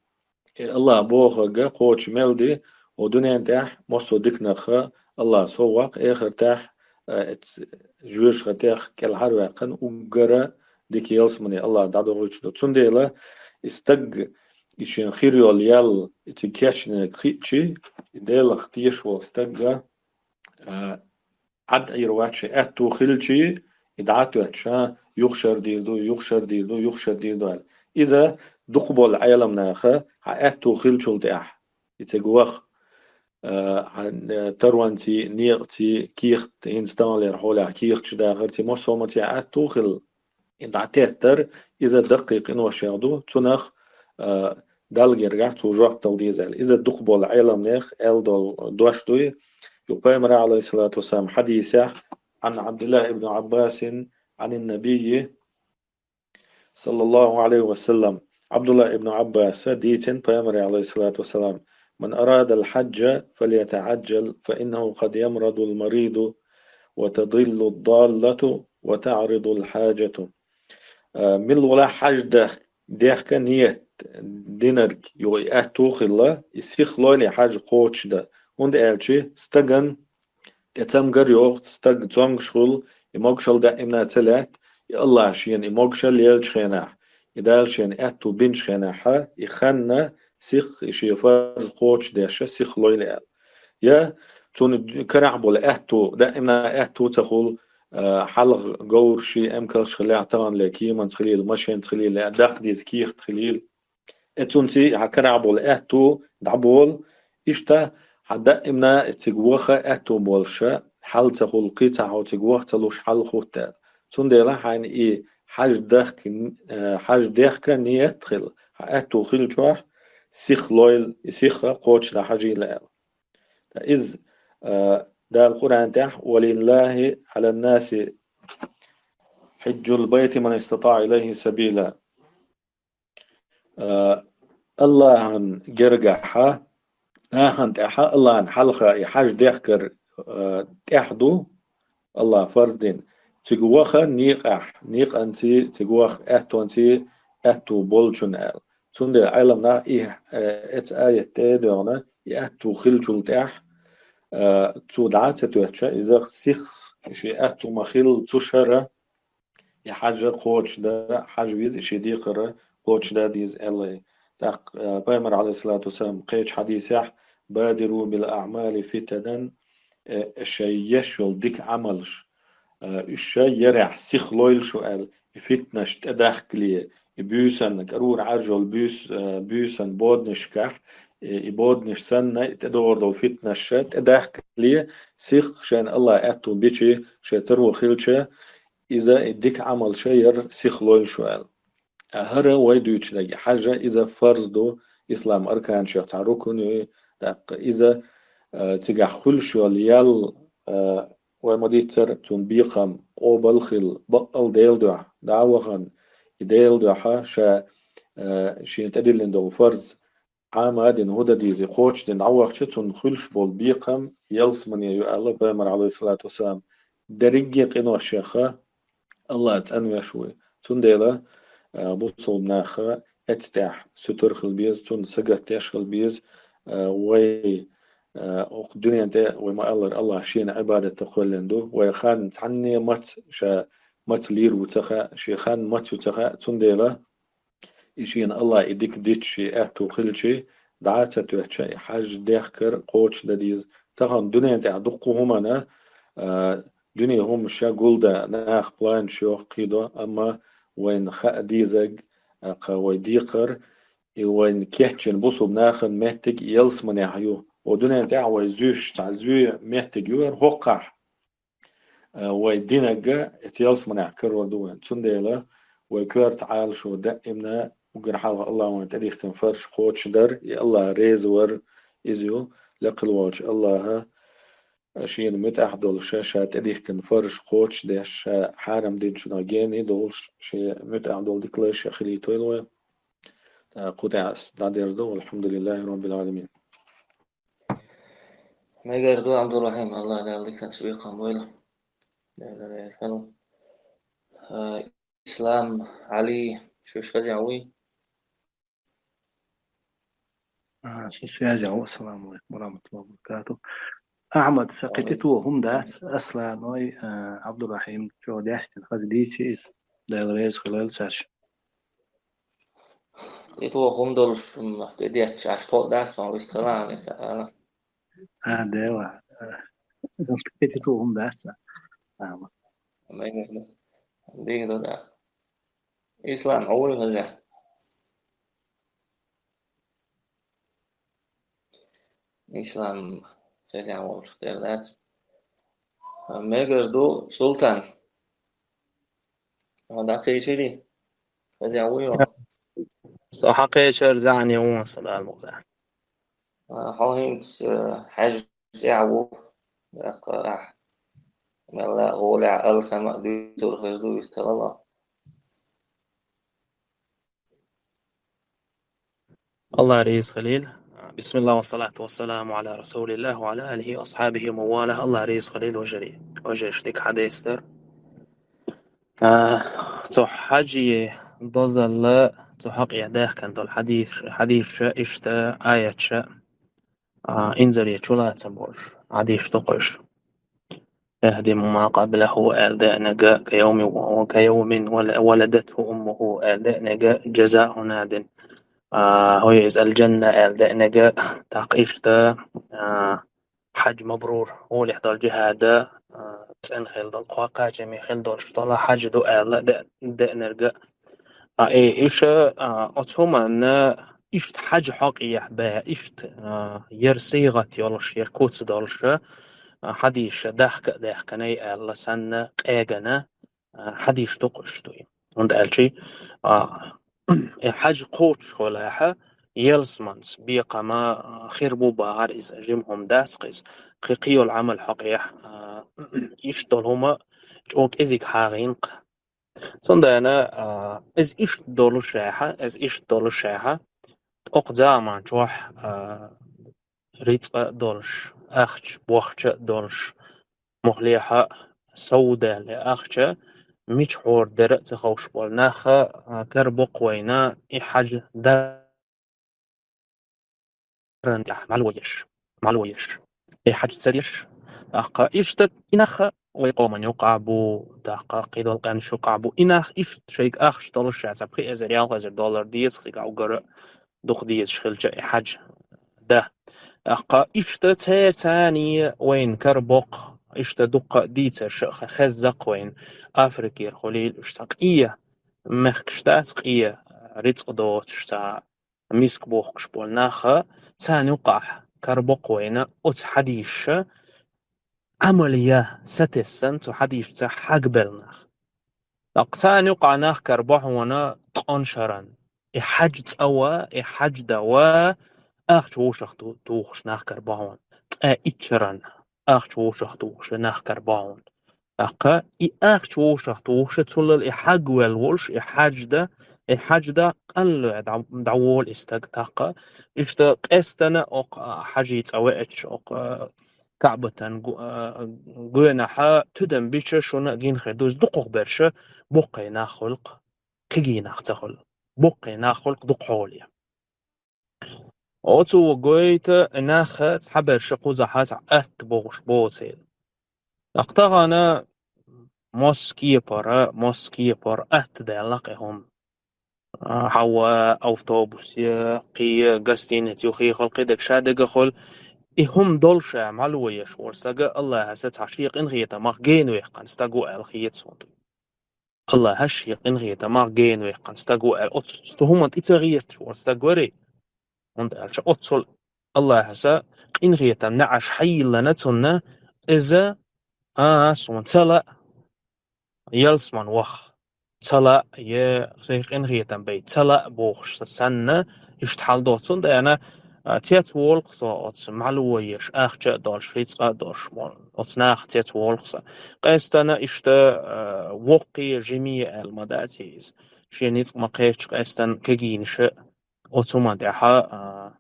и Аллахь бохург а кхочуш мел ди, ва дуьнен тӀехь массо а диканах а Аллахь сов ваккха, эхартахь, а, эц-, жоьжахатех кӀелхьарваьккхина уггара дика ялсамане Аллахь дӀадохуьйтуш ду. Цундела и стаг, и шен хир йола ял, и цига кечнерг хиъчи, и Делах тешаш волу стагга, а, Ӏад Ӏийр вац шен аьтту хилчи, и дӀа а тоьттуш, а, юха шар дийр ду, юха шар дийр ду, юха шар дийр ду аьлла. Иза дукхахболу Ӏеламнаха хьан аьтту хилчул тӀаьхьа, и цига ваха, а, хьан, а, таронций, некъаций, кехат, хӀинца таханлера хьолехь кехаташ дахарций, массо а хӀуманций аьтту хилла, и дӀатеттар, иза даккхий къиношех ду, цунах, а, Далла гергахь цо жоп дала деза аьлла. Иза дукхахболу Ӏеламнех аьлла долу дош дуй. Юха Пайхамара, Ӏалайхиссалату вассалам, хьадисехь, Ӏан Ӏабдиллахь ибн Ӏаббасин, Ӏанин Набийи, саллаллаху Ӏалайхи ва саллам, Ӏабдуллахь ибн Ӏаббаса дийцина Пайхамара, Ӏалайхиссалату вассалам: «Ман арадал хьаджа, фальятаӀаджал, фа иннаху къад ямрадул мариду, ва тадиллуд даллату, ва таӀридул хьаджату». А, мила вала хьаьж дах-, дехка ният динарг, юха и аьтту хилла, и сиха лойла и хьаьж кхочушдан. ХӀунда аьлча стагана тӀе цамгар йогӀу, стаг цомгуш хуьлу, и могушалла даимна ца лаьтта, и Аллахьа шена и могушалла еллачу хенахь, и Дала шена аьтту бинчу хенахь, и ханна сиха и шен фарз кхочушдеш сиха лойла аьлла. Я цунна карахь болу аьтту, даимна аьтту ца хуьлу, а, хьалха говраш, эмкалш хилла, таханле кеманца хилийла, машенца хилийла, даккха деза кехат хилийла. Э, цунций хьан карахь болу аьтту дӀаболу, иштта хьан даимна цига ваха аьтту болуш, хьал ца хуьлу, кхин цхьа хьо цига ваха ца луш хьал хӀуттаьлла. Цундела хьайна и хьаьж дахка, э, хьаьж дехка ният хила, хьан аьтту хилчохь, сиха лойла, и сиха кхочушдан хьажийла аьлла. Ткъа иза, э, Дала Къуръан тӀехь: «Ва лиллахи Ӏалан наси хьиджул байти ман истатаӀа илайхи сабила». А, Аллахьан гергахьа, нахана тӀехьа, Аллахьан хьалха и хьаьж дехкар, а, тӀехь ду, Аллахьа фарз дина. Цига ваха некъахь, некъанций, цига ваха аьттонций, аьтту болчунна аьлла. Цундела Ӏеламнаха и, а, эца аят тӀе а доьгӀна, и аьтту хилчул тӀехь, а, цо дӀа а ца тоьттуш, иза сиха, шен аьтту ма-хиллара, цу шара, и хьаьж кхочушдан, хьаьж веза, и шен декхар кхочушдан деза аьлла. ТӀаккха, э, Пайхамара, Ӏалайхиссалату вассалам, кхечу хьадисехь: «Бадиру бил аӀмали фитанан», э, шайн еш йолу дика Ӏамалш, э, уьш шайн ярехь сиха лойла шу аьлла, и фитнаш тӀедахкале, и буьйсанна, кӀарура Ӏаржъолу буьйс-, э, буьйсанна боданашкахь, э, и боданаш санна, и тӀедогӀур долу фитнаш тӀедахкале, сиха шайна Аллахьа аьтту бичи, шайн таро хилча, иза и дика Ӏамалш яр сиха лойла шу аьлла. ХӀара вай дуьйцу дерг, хьаьж иза фарз ду, ислам арканашех цхьа рукун ю, тӀаккха иза, а, цигахь хуьлуш йолу ял, а, вай ма-дийццара, цунна бекхам къобал хила, баккъал Делан дуьхьа дӀа а вахана, и Делан дуьхьа ша, а, шена тӀедиллина долу фарз Ӏама а дина, хӀун дан деза, кхочушдина дӀавахча, цунна хуьлуш болу бекхам ялсамане ю аьлла Пайхамара, Ӏалайхиссалату вассалам. Дерриге а къиношех Аллахь цӀанвеш вуй. Цундела, а, бусалба наха эццахь суьтар хила беза, цунна сагатдеш хила беза, а, вай, а, окху дуьнен тӀе вай ма-аллара Аллахь шена Ӏибадатах кхоьллина ду, вай хан цхьанне маца, ша маца лийр ву ца хаьа, шен хан маца ю ца хаьа, цундела и шена Аллахь и дика дича, шен аьтту хилча, дӀа а ца тоьттуш, и хьаьж дехкар кхочушдан деза. Тахана дуьнен тӀехь дуккха хӀумана, а, дуьне хӀумаш гулдан наха планаш йоху, кхийдо, амма вайна хаа дезарг, а, кху вай декхар, и вайна кечйина бусалба нахана меттиг ялсаманехь ю. О дуьнен тӀехь вай зуьйш цхьа зуьйш меттиг ю хӀара хӀокхахь. А, вай динарг эцу ялсаманехь карор ду вайн. Цундела вай коьрта Ӏалашо даимна уггар хьалха Аллахьа вайна тӀедихкина фарзаш кхочушдар, и Аллахь реза вар иза ю, лекхилволчу Аллахьа шена муьтӀахь долуш, ша тӀедихкина фарзаш кхочушдеш, ша хьарам динчунах гена а долуш, шен муьтӀахь долу дика лайш а хилийтойла вай. ТӀаккха кху тӀехь ас дӀадерзадо, валхьамдулиллахӀи роббил Ӏаламин. Мегар ду, Абдурахим, Аллах Дала диканца бекхам бойла. Дала реза хуьлда. А, Ислам, Али, шуьш хезна вуй? А, шуьш хезна ву. Ассаламу алейкум ва рахматуллахи ва баракатух. Ахьмад, сан кхетий, хӀума дац, Асланой, а, Абдурахим, чӀогӀа даьстина хаза дийци иза. Дала реза хуьлда цаьршинна. тӀетоха хӀума долуш, м, тӀедетташ, аш тоъ дац, сон вистхилахьа, аса ала. А, дела. ТӀетоха хӀума дац, а. Дийна ду, да. Ислам, хьо вуй хаза? Ислам, хаза волчух тера дац. Мегар ду, Султан. Хьо дӀакхечирий? Хаза вуй хьо? Со хьакхечар зӀене ву, сан Дала мукъ лахь. А, хьо хӀинца, э, хьаьж тӀехь ву, даккха ахь. Мелла а гӀолехь алсама а дуьйцур хир ду, вистхилала. АллахӀ реза хуьлийла. بسم الله والصلاة والسلام على رسول الله وعلى آله وأصحابه ومن والاه. АллахӀ реза хуьлийла, вежарий. Вежарий, дика хьадис дара. А, цу хьаьжий дозалла, цу хьокъехь даьхкина долу хьадис-, хьадисаш, иштта аяташ, а, инзаре чулацам болуш, хьадисаш ду-кх уьш. يهدم ما قبله аьлла деанарг, كيوم، كيوم ول-، ولدته أمه аьлла деанарг, جزاء ناد. А, هو يجزى الجنة аьлла деанарг, тӀаккха иштта, а, хьаьж мабрур, гӀолехь долу джихӀад, а, цӀена хила долу, кхо-, кхачаме хила долуш долу хьаьж ду аьлла де-, деанарг. А, э, иша, а, оцу хӀуманна иштта хьаьж хьокъехь бен, иштта, а, яра сигӀат йолуш, яра куц долуш, а, хьадисаш дахка а даьхкинарг аьлла санна, къегина, а, хьадисаш ду-кх уьш дуй. ХӀунда аьлча, а, и хьаьж кхочуш хилахь, ялсаманца бекхам, а, хир бу бахара иза, жима хӀума дац-кх иза. Кхин кхин йолу Ӏамал хьокъехь, а, иштта долу хӀума чӀогӀа кӀезиг хьагӀийна-кх. Цундела, а, иза иштта долушехь, иза иштта долушехь, тӀоккха заман чохь, а, рицкъа а долуш, ахча бохча а долуш, мухлехьа а сов даьлла и ахча, мича хьора дара а ца хууш болу нах, а, карабо-кх вайна и хьаьж даран тӀехь мало еш, мало еш. И хьаьж ца деш, тӀаккха иштта и нах вай къоман юкъахь бу, тӀаккха кхидолу къаьмнаш юкъахь бу. И нах иштта шайга ахча долуш ша, цхьа пхи эзар, ялх эзар доллар деза кхидӀа уггар а дукха дезаш хилча и хьаьж дан. ТӀаккха иштта церан царний вайна карабо-кх, иштта дуккха а дийцарш а хеза-кх вайна Африкера хуьлийла уьш цхьа къе, мехкаш дац къе, рицкъа доцуш цхьа миска бохкуш болу нах, царна юкъахь карабо-кх вайна оцу хьадисаша Ӏамал ян сатессан цу хьадисашца хьагбелла нах. ТӀаккха царна юкъахь нах карабо хьуна ткъа шаран. И хьаьж цӀа ван, и хьаьж дан ван, ахча вовшах ту-, тухуш нах карабо хьуна. Ткъе итт шаран ахча вовшах тухуш нах карабо хьуна. ТӀаккха и ахча вовшах тухуш, цулал и хьагвелла волуш, и хьаьж дан, и хьаьж дан къанле дӀа-, дӀаволу и стаг тӀаккха. Иштта къаьстина окху, а, хьаьжий цӀа веача, окху, а, КаӀбатан гу-, а, гоьнахьа тидам бича шуна гина хир ду иза. Дукхах берш боккхий нах хуьлу-кх, кегий нах ца хуьлу. Боккхий нах хуьлу-кх дукха хьоле. Оцо гойту и нах цхьаберш кхузахь цхьа атта бохуш боцийла. ТӀаккха тахана мосса кепара, мосса кепара атта даьлла-кх и хӀума. А, хьавва, автобус я, кхин гостиница юххехула, кхидерг шадерг хуьлу. И хӀума долуш а мало еш волу стаг АллахӀаса цхьа шен къинхетамах гена ваьккхина стаг ву аьлла хета суна. АллахӀас шен къинхетамах гена ваьккхина стаг ву аьлла, оцу цу хӀуманна тӀе ца гӀерташ волу стаг варий. ХӀунда аьлча оццул АллахӀаса къинхетам неӀарш хьайиллина цунна, иза, а, суна ца лаа, ялсаман ваха ца лаа, я шайн къинхетам бай ца лаа бохуш санна, иштта хьал доцу. Цундела, а, цецволу-кх со оцу мало еш, ахча а долуш, рицкъа а долуш, мо-, оцу наха цецволу-кх со. Къаьстина иштта, а, воккхий, жимий аьлла ма дац иза. Шен ницкъ ма кхеччи къаьстина кегийнаш а оцу хӀуманна тӀехь, а,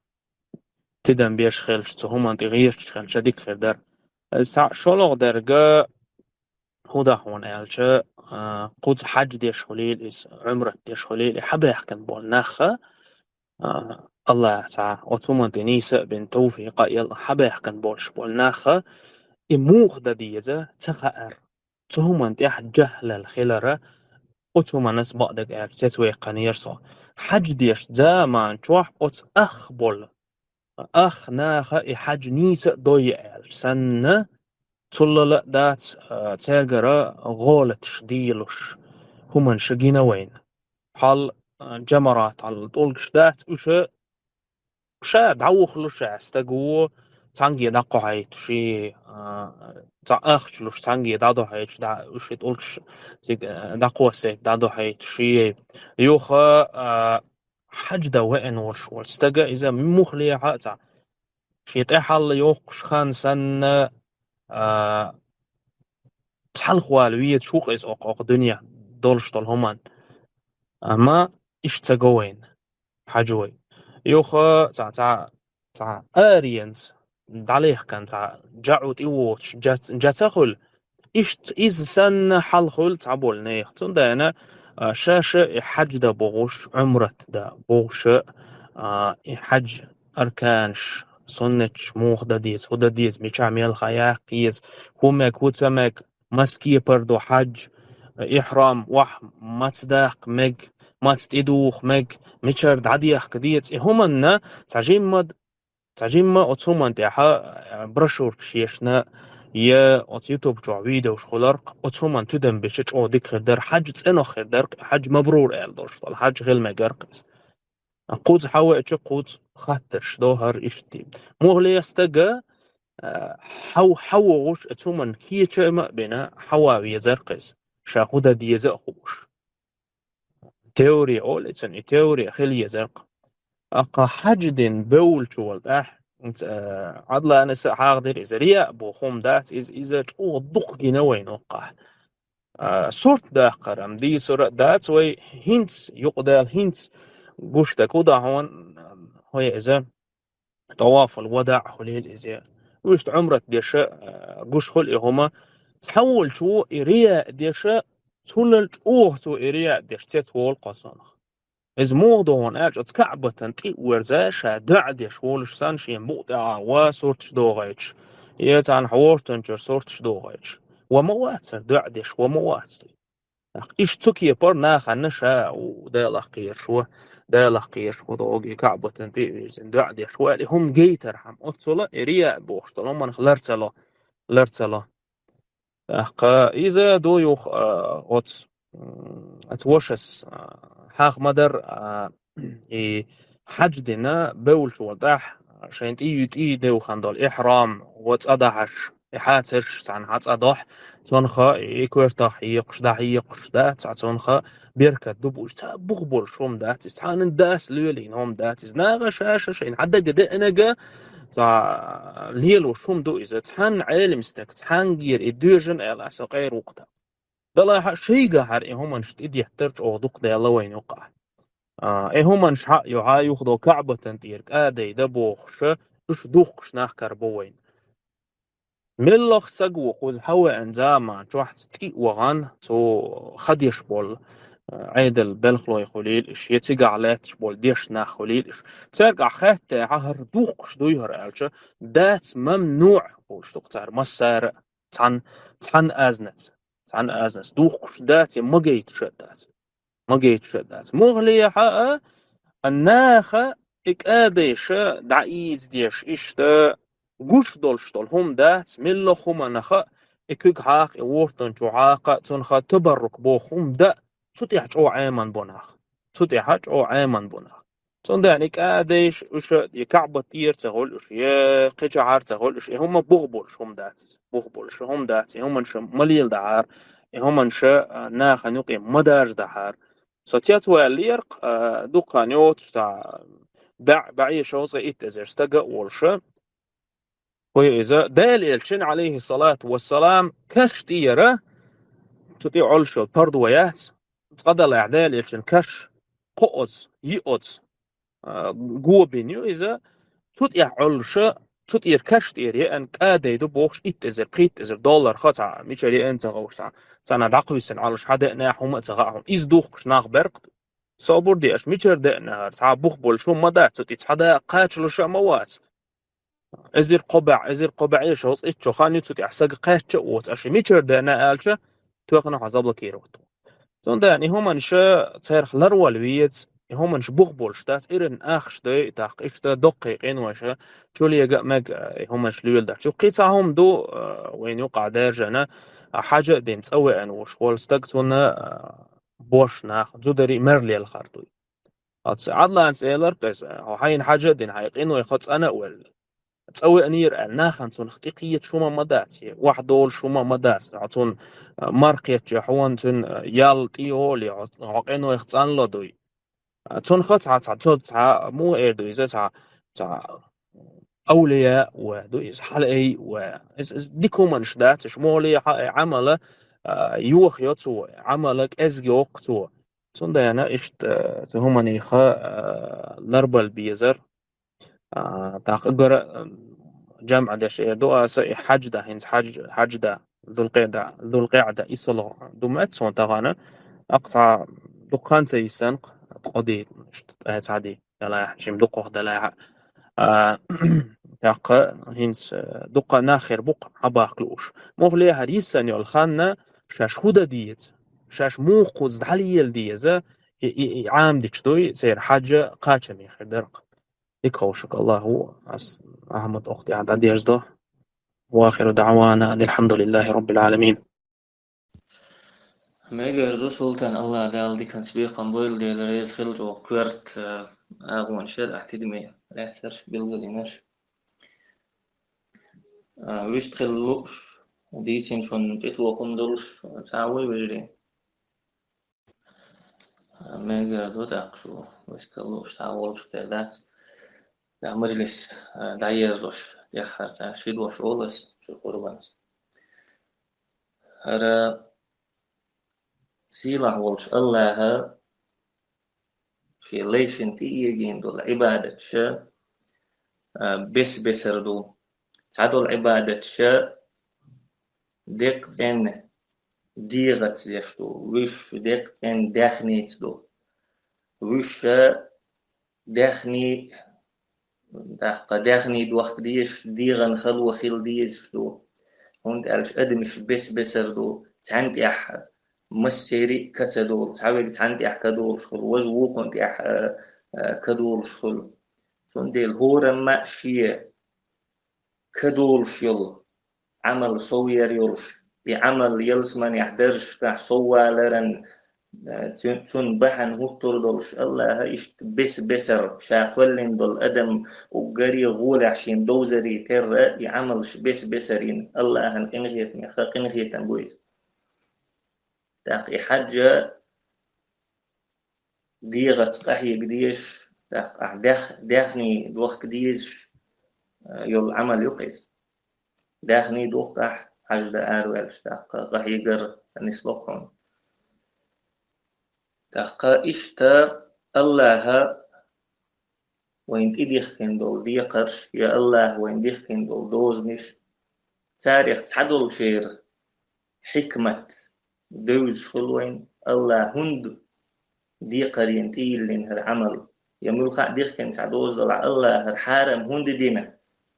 тидам беш хилча, цу хӀуманна тӀе гӀерташ хилча, дика хир дара. Цхьаъ шолгӀа дерг хӀун ду хьуна аьлча, а, кхуза хьаьж деш хуьлийла иза, Ӏумрат деш хуьлийла и хьабаьхкина болу нах, а, АллахӀа цхьа оцу хӀуманна тӀе нийса а бина, тавфикъ а елла хьабаьхкина болуш болу нах, и муха дан деза ца хаьара. Цу хӀуманна тӀехь жахӀлал хилара, Оцу манас бакъдерг аьлча, цец вай кханера со. Хьаьж деш заман чохь оцу ах болу. Ах наха и хьаьж нийса а дой аьлча санна, цулла а дац, а, цаьргара гӀолаташ дийлуш, хӀуманаш гина вайна. Хьал, а, жамарат хьал тӀулгаш дац, уьш ша дӀавухлуш а стаг ву, цхьаьнгге дӀакхохьайтуш и, а, цхьа ахча луш, цхьаьнгге дӀадохьайтуш, дӀа, уьш и тӀулгаш цига, а, дӀакхоссийта дӀадохьайтуш и. Юха, а, хьаьж дан веана волуш волу стага иза мухлехьа а цхьа шен тӀаьхьалла йоккхуш хан санна, а, цхьалхвала везаш ву-кх иза окху, окху дуьненахь долуш долу хӀуманна. Амма иштта ца го вайна хьаьж вай. Юха цхьа, цхьа, цхьа аренца, дӀалехкана цхьа жаӀу тӀе воцуш, жа, жа ца хуьлу. Иштта иза санна хьал хуьлу цхьаболу нехан. Цундела, а, ша-ша и хьаьж дан бохуш, Ӏумрат дан бохуш, а, и хьаьж арканаш, суннаташ муха дан деза, хӀун дан деза, мичахь мел хан яккха еза, хӀун мега, хӀун ца мега, маца кепара ду хьаьж, ихьрам охьа маца даккха мега, маца тӀедуха мега, мичара дӀадехка деза. И хӀуманна цхьа жимма, цхьа жимма оцу хӀуманна тӀехь, а, брошюркаш ешна, я оцу YouTube чохь видеош хуьларх, оцу хӀуманна тидам беча чӀогӀа дика хир дара, хьаьж цӀенах хир дара, хьаьж мабрур аьлла долуш долу, хьаьж хила мегар-кх иза. Кхуза хьан веача, кхуза хаттарш до хӀара иштта. Мухле стага, а, хьан, хьан вогӀуш, оцу хӀуманна кеча а ма а бина, хьан ван везар-кх иза, ша хӀун дан деза а хууш. Теория олу и цунна, и теория хила езар-кх. Аккха хьаьж дина бевллачу волу тӀаьхьа, а, Ӏадланаса а хьагӀдира иза, рияъ боху хӀума дац, иза, иза чӀогӀа дукха гина вайна оккхахь. А, сурт даккхар-м дийцур а дац вай, хӀинца, юкъадаьлла хӀинца гуш дерг хӀун ду хьуна, хӀой иза, тӀавафул вадаъ хуьлийла иза. Вуьшта Ӏумрат деш а, а, гуш хуьлу и хӀума. Цхьаволчо и рияъ деш а, цунал чӀогӀа цо и рияъ деш цецволу кхо сонах. Иза муха ду хьуна аьлча, оцу Каъбатан тӀе а верза, ша доӀа деш волуш санна, шен букъа тӀехь а ва сурташ дохуьйтуш, я цхьана хьортанчуьра сурташ дохуьйтуш. Ва ма вацара доӀа деш, ва ма вац. Иштта цу кепара нахана ша у Далах кхераш ва, Далах кхераш ва догий Каъбатан тӀе а вирзина доӀа деш ва аьлла, и хӀума гайтархьама, оццула и рияъ бохуш долу хӀуманах лар ца ло, лар ца ло. ТӀаккха иза ду юха, а, оцу, м, оцу вашас, а, хьаха ма дара, а, и хьаьж дина бевллачу волу тӀаьхьа, шайн тӀе, тӀе девхан долу ихьрам, ва цӀа дахьаш, и хьацарш цхьаьна хьан цӀа дохь, цунха и коьртах хьекхаш, дӀахьекхаш, да, цхьа цунха беркат ду бу уьш, цхьа бух болуш хӀума дац иза, цхьанна дас лоьлийна хӀума дац иза. Наха ша-ша шайна хьан дага деанага, цхьа лелош хӀума ду иза, цхьанна Ӏелам стаг, цхьаьнгара и доьжна аьлла, со къера ву-кх тӀаккха. Далахьа шайгахьара и хӀуманаш тӀедеттар чӀогӀа дукха даьлла вайна юкъахь. А, и хӀуманаш хьаъ ю, хьан юха до Каъбатан тӀера кӀадай дан бохуша, уьш духкуш нах карабо вайна. Меллах саг ву кхуза хьан веана заман чохь тӀе а вахана, цо ха деш болу, а, Ӏедал белхалой хуьлийла иш, я цигахь лаьтташ болу дешна нах хуьлийла иш. Цаьргахь хаьттехьа хӀара духкуш дуй хӀара аьлча, дац мамнуӀ олуш ду-кх цара массара а, цхьан, цхьан азнаца. Цхьана азнаца духкуш дац, я магайтуш а дац. Магайтуш а дац. Мухлехьа а, а наха и кӀадайша дӀаийца деш, иштта гуш долуш долу хӀума дац, милла хӀуманаха, и куьг хьакха, и вортан чу хьакха, цунха табаррук боху хӀума да, цу тӀехь чӀогӀа Ӏеман бу нах. Цу тӀехь чӀогӀа Ӏеман бу нах. Цундела и кӀадайша уьш, я Каъбат тӀера ца хуьлу уьш, я кхечахьара ца хуьлу уьш, и хӀума бух болуш хӀума дац иза. Бух болуш хӀума дац, и хӀуманша ма леладахьара, и хӀуманша, а, нахана юкъе ма даржадахьара. Со цецваьллера-кх, а, дукха хан йоцуш цхьа баӀ, баӀе шовзткъе итт эзар стага а волуша, кху иза Дала элчан, алейхиссалату вассалам, каш тӀера, цу тӀе Ӏолуш йолу пардо яц, цкъа далахь Дала элчан каш, кхо оц, йиъ оц, а, го бина ю иза, цу тӀехь Ӏолуша, цу тӀера каш тӀера еана, кӀадай ду бохуш, итт эзар, пхийтта эзар доллар ха цхьа, мичара еана ца хууш цхьа, цхьана дӀакхуьйсина Ӏалуш хьан деана хӀума а ца хаьа хьуна. Иза духкуш нах баьркх, собар де аша, мичара деана хӀара, цхьа бух болуш хӀума ма дац, цу тӀе цхьа да кхачалуш а ма вац. Эзар кхо баӀ, эзар кхо баӀе шовзткъе итт чу хан ю цу тӀехь сага кхаьчча а воцу, аша мичара деана аьлча, тоьхна хьо заблокировать ву. Цундела и хӀуманаш царах ларвала веза, и хӀуманаш бух болуш дац, иран ахча дой, тӀаккха иштта доккхий къиноша чулега а мега, и хӀуманаш леладарца. Юха кхин цхьа хӀума ду, а, вайна юкъахь даьржина, а, хьаьжа а дина цӀа веана волуш волу стаг, цунна, а, боьрша нах зударий мер лелхар дуй. Оцу Ӏадланца элира иза, хьо хьайна хьаьжа а дина, хьайн къинойх цӀана а велла, цӀа веанера аьлла, нахана цунах тӀекхеташ хӀума ма дац, е охьадолуш хӀума ма дац, хьо цунна, а, мара кхетча, хьуна цуьнан, а, ял тӀе йолу, е хьо, хьо къинойх цӀанло дуй. А, цунах цхьа, цхьа, цо цхьа, муха эр ду иза, цхьа, цхьа авлия ван ду иза, хьалаай ван. Иза, иза дика хӀуманаш дац, уьш муха лехьа а, Ӏамала, а, йохайо цо, Ӏамала кӀезиг йоккху цо. Цундела иштта, а, цу хӀуманиха, а, ларбала безар. А, тӀаккха гара, а, жамӀа деш эр ду аса, и хьаьжда, хӀинца хьаьж-, хьаьжда, Зулкъеда, Зулкъеда, и солгӀа ду меца цунна тахана, аккха цхьа дукха хан ца йисанкх, ткъа ди, иштта, ткъе цхьа ди, далахь, шим дукхах далахь. А, тӀаккха хӀинца, а, дукха нах хир бу-кх хьабахка лууш. Муха лехьара йисана йолу ханна шаьш хӀун дан деза, шаьш муха кхузза дӀалела деза, и, и, и Ӏамадича дуй, церан хьаьжа кхачаме хир дара-кх. Дика ховшуг Аллахьа ас Ахьмад охьатаьӀа дӀадерзадо. Ва ахиру даӀвана анил хьамдулиллахьи раббил Ӏаламин. Мегар ду, Султан, Аллахь Дала диканца бекхам бойла, Дела реза хила чӀогӀа коьрта, а, агӀонаш яра ахь тидаме лаьцнарш, билгалъянарш. А, вистхила лууш, дийцина шуна тӀетохам долуш, цхьа а вуй, вежарий? Мегар ду тӀаккха шу вистхила лууш цхьа а волчух тера дац. ТӀаккха мажлис, а, дӀаерзош, тӀаьххьара цхьа ши дош олу ас шуьга къурбанца. ХӀара сийлахь волчу Аллахьа шен лайшна тӀеэгийна долу Ӏибадаташ, а, бес-бесар ду. Цхьадолу Ӏибадаташ декъа цӀенна дегӀаца деш ду, вуьш декъа цӀенна даьхница ду. Вуьш даьхни, тӀаккха даьхни дохка дезаш, дегӀан хало хила дезаш ду. ХӀунда аьлча адамаш бес-бесар ду, цхьаьна тӀехь массеран а ка ца долу, цхьа верг цхьаьна тӀехь ка долуш хуьлу, важа вукхунна тӀехь, а, а, ка долуш хуьлу. Цундела хӀорамма а шен ка долуш йолу, Ӏамал совъяр йолуш, и Ӏамал ялсаманехь даржашкахь совваларан, э, цу-, цунна бахьана хӀуттур долуш, Аллахьа иштта бес-бесар, ша кхоьллина долу адам уггаре а гӀолехь шен довзаре терра, и Ӏамалш бес-бесар йина, Аллахьан къинхетамех къинхетам бу иза. ТӀаккха и хьаьжа дегӀаца къахьега дезаш, тӀаккха ахь даьх-, даьхни дохка дезаш, а, йолу Ӏамал ю-кх иза. Даьхни дохка ахь хьаьжда араваьлча, тӀаккха къахьегар нисло-кх хьуна. ТӀаккха иштта Аллахьа вайна тӀедихкина долу декхарш, я Аллахьа вайна дихкина долу дозанаш, царах цхьадолчеран хьикмат девзаш хуьлу вайна, Аллахьа хӀунда декхарийна тӀейиллина хӀара Ӏамал, я муьлхха а дихкина цхьа доза далахь, Аллахьа хӀара хьарам хӀунда дина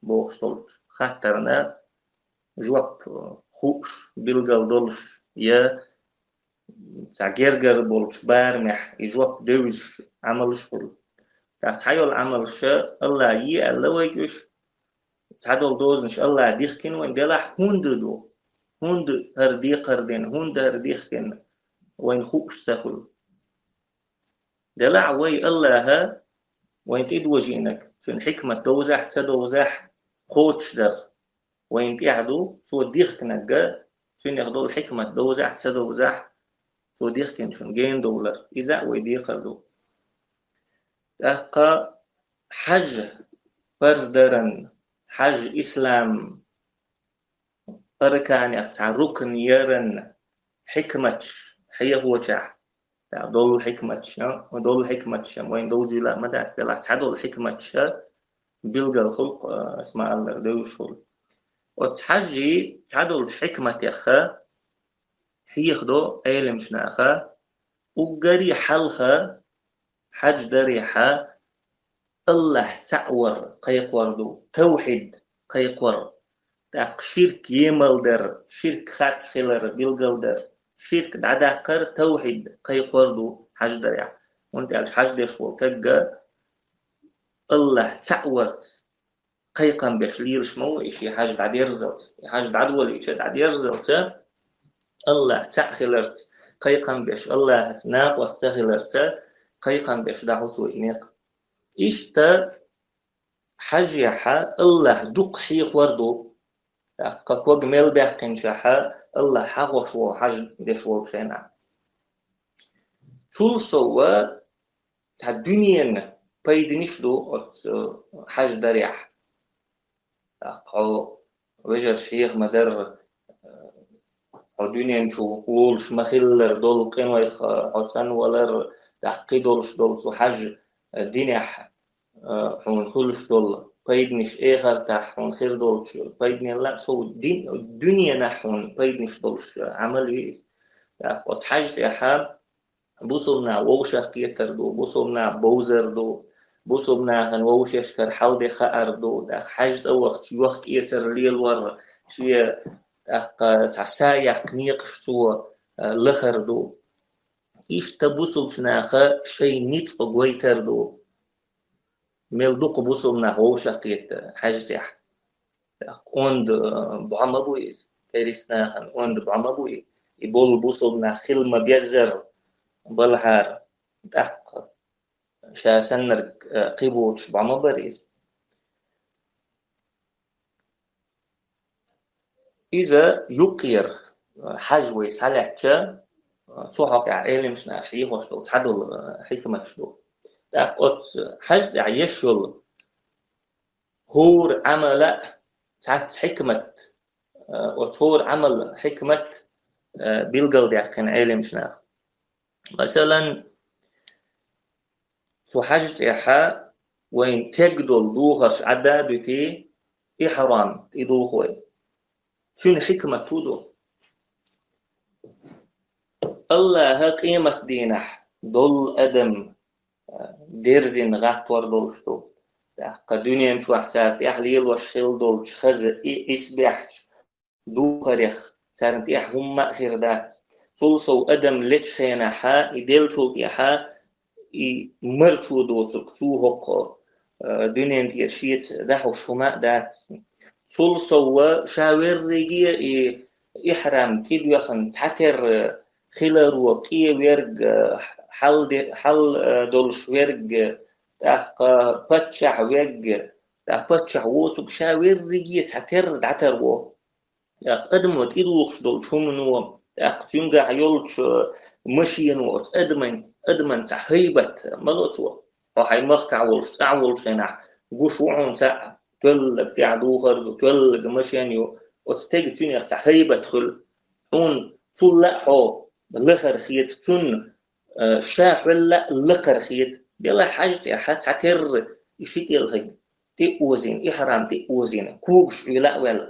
бохуш долчу хаттарна жоп хууш, билгал долуш, я цхьа гергара болчу барамехь и жоп девзаш Ӏамалш хуьлу. ТӀаккха цхьа йолу Ӏамалша Аллахьа е аьлла вайга уьш, цхьадолу дозанаш Аллахьа дихкина вайна, делахь хӀунда ду, хӀунда хӀара декхар дина, хӀунда хӀара дихкина, вайна хууш ца хуьлу. Делахь вай Аллахьа вайна тӀедожийнарг, цуьнан хьикмат довзахь а, ца довзахь а, кхочушдар вайна тӀехь ду, цо дихкинарг, цуьнах долу хьикмат довзахь а, ца довзахь а, цо дихкинчун гена довлар, иза а вай декхар ду. ТӀаккха хьаьж парз даран, хьаьж ислам арканех цхьа рукн яран хьикматаш хьехочехь, тӀаккха долу хьикматаш, долу хьикматаш вайна довзийла а ма дац, делахь цхьадолу хьикматаш билгал хуьлу, аса ма-аллара, девзаш хуьлу. Оцу хьаьжи цхьадолчу хьикматех хьехадо Ӏеламчу наха, уггаре хьалха хьаьж дарехьа Аллахь цхьаъ вар кхайкхор ду, тавхьид кхайкхор, тӀаккха ширк емалдар, ширк харц хилар билгалдар, ширк дӀадаккхар, тавхьид кхайкхор ду хьаждарехь. ХӀунда аьлча хьаж деш волу тагга АллахӀ цхьаъ варца кхайкхам беш лелаш ма ву и шен хьаж дӀадерзалц. И хьаж дӀадолийча дӀадерзалца, АллахӀ цхьаъ хиларца кхайкхам беш, АллахӀаца накъост ца хиларца кхайкхам беш дӀахьуц вай и некъ. Иштта хьажехьа АллахӀ дукха хьехор ду. ТӀаккха ког мел баьккхинчехьа АллахӀ хьахош ву хьаж деш волчу хенахь. Цул сов цхьа дуьненан пайданаш ду оцу хьаж дарехь. ТӀаккха хьо вежарш хьеха ма-дарра, хьо дуьнен чу волуш ма-хиллара долу къинойх хьо цӀанвалар, тӀаккха кхидолуш долу цу хьаж динехь, а, хьуна хуьлуш долу пайданаш эхартахь хьуна хир долчу пайданел а, цо дин, дуьненахь хьуна пайданаш долуш Ӏамал ю иза. ТӀаккха оцу хьаж тӀехьа бусулба нах вовшах кхетар ду, бусулба нах бовзар ду, бусулба нахана вовшашкара хьал де хаар ду, тӀаккха хьаж цӀа вахча йохк-эцар лелор, шен тӀаккха цхьа са яккха некъаш цо, а, лахар ду. Иштта бусулбачу наха шайн ницкъ гойтар ду. Мел дукха бусулба нах вовшах кхетта хьаж тӀехь. Онда, а, бӀо ма бу иза, пӀериснахана онда бӀо ма бу и. И болу бусулба нах хила ма-беззара балхьара, тӀаккха ша саннарг, а, кхин боцуш бӀо ма бара иза. Иза юккъера хьаж вай схьалаьцча, цу хьокъехь Ӏеламнаха хьехош долу цхьадолу хьикматаш ду. ТӀаккха оцу хьаж тӀехь еш йолу хӀора Ӏамала цхьацца хьикмат, оцу хӀора Ӏамал хьикмат билгалдаьккхина Ӏеламнаха. Масалан, цу хьаж тӀехьа вайн тегдолу духарш Ӏадда а дуьтий, ихьрам тӀедуху вай. Цуьнан хьикмат хӀун ду? АллахӀа къематдийнахь долу адам, а, дерзина гӀаттор долуш ду. ТӀаккха дуьнен чохь цара тӀехь лелош хилла долчу хаза и исбаьхьчу духарех царна тӀехь хӀумма а хир дац. Цул сов адам лечу хенахьа, и деллачул тӀаьхьа, и марчо доцург цо хӀокхо, а, дуьнен тӀера шеца дӀахьуш хӀума а дац. Цул сов ша верриге и ихьрам тӀедоьхна цхьатерра хиларо, къе верг, а, хьал де-, хьал, а, долуш верг, тӀаккха паччахь верг, тӀаккха паччахь воцург ша верриге цхьатерра дӀатарво. ТӀаккха адамо тӀедухуш долчу хӀумано, тӀаккха цуьнгахь йолчу машено оцу адаман, адаман цхьа хӀайбат ма ло цо. Хьо хьайн махкахь волуш, цӀахь волчу хенахь гуш ву хьуна цхьаъ, тоьллаг тӀехь духар ду, тоьллаг машен ю, оцу стеган цуьнех цхьа хӀайбат хуьлу. Хьуна цул а хьо лахара хета, цунна, а, ша хьол а лакхара хета. Делахь хьаж тӀехь цхьатерра и ши кӀелхиг тӀе а озийна, ихьрам тӀе а озийна, когаш Ӏуьйла а ваьлла,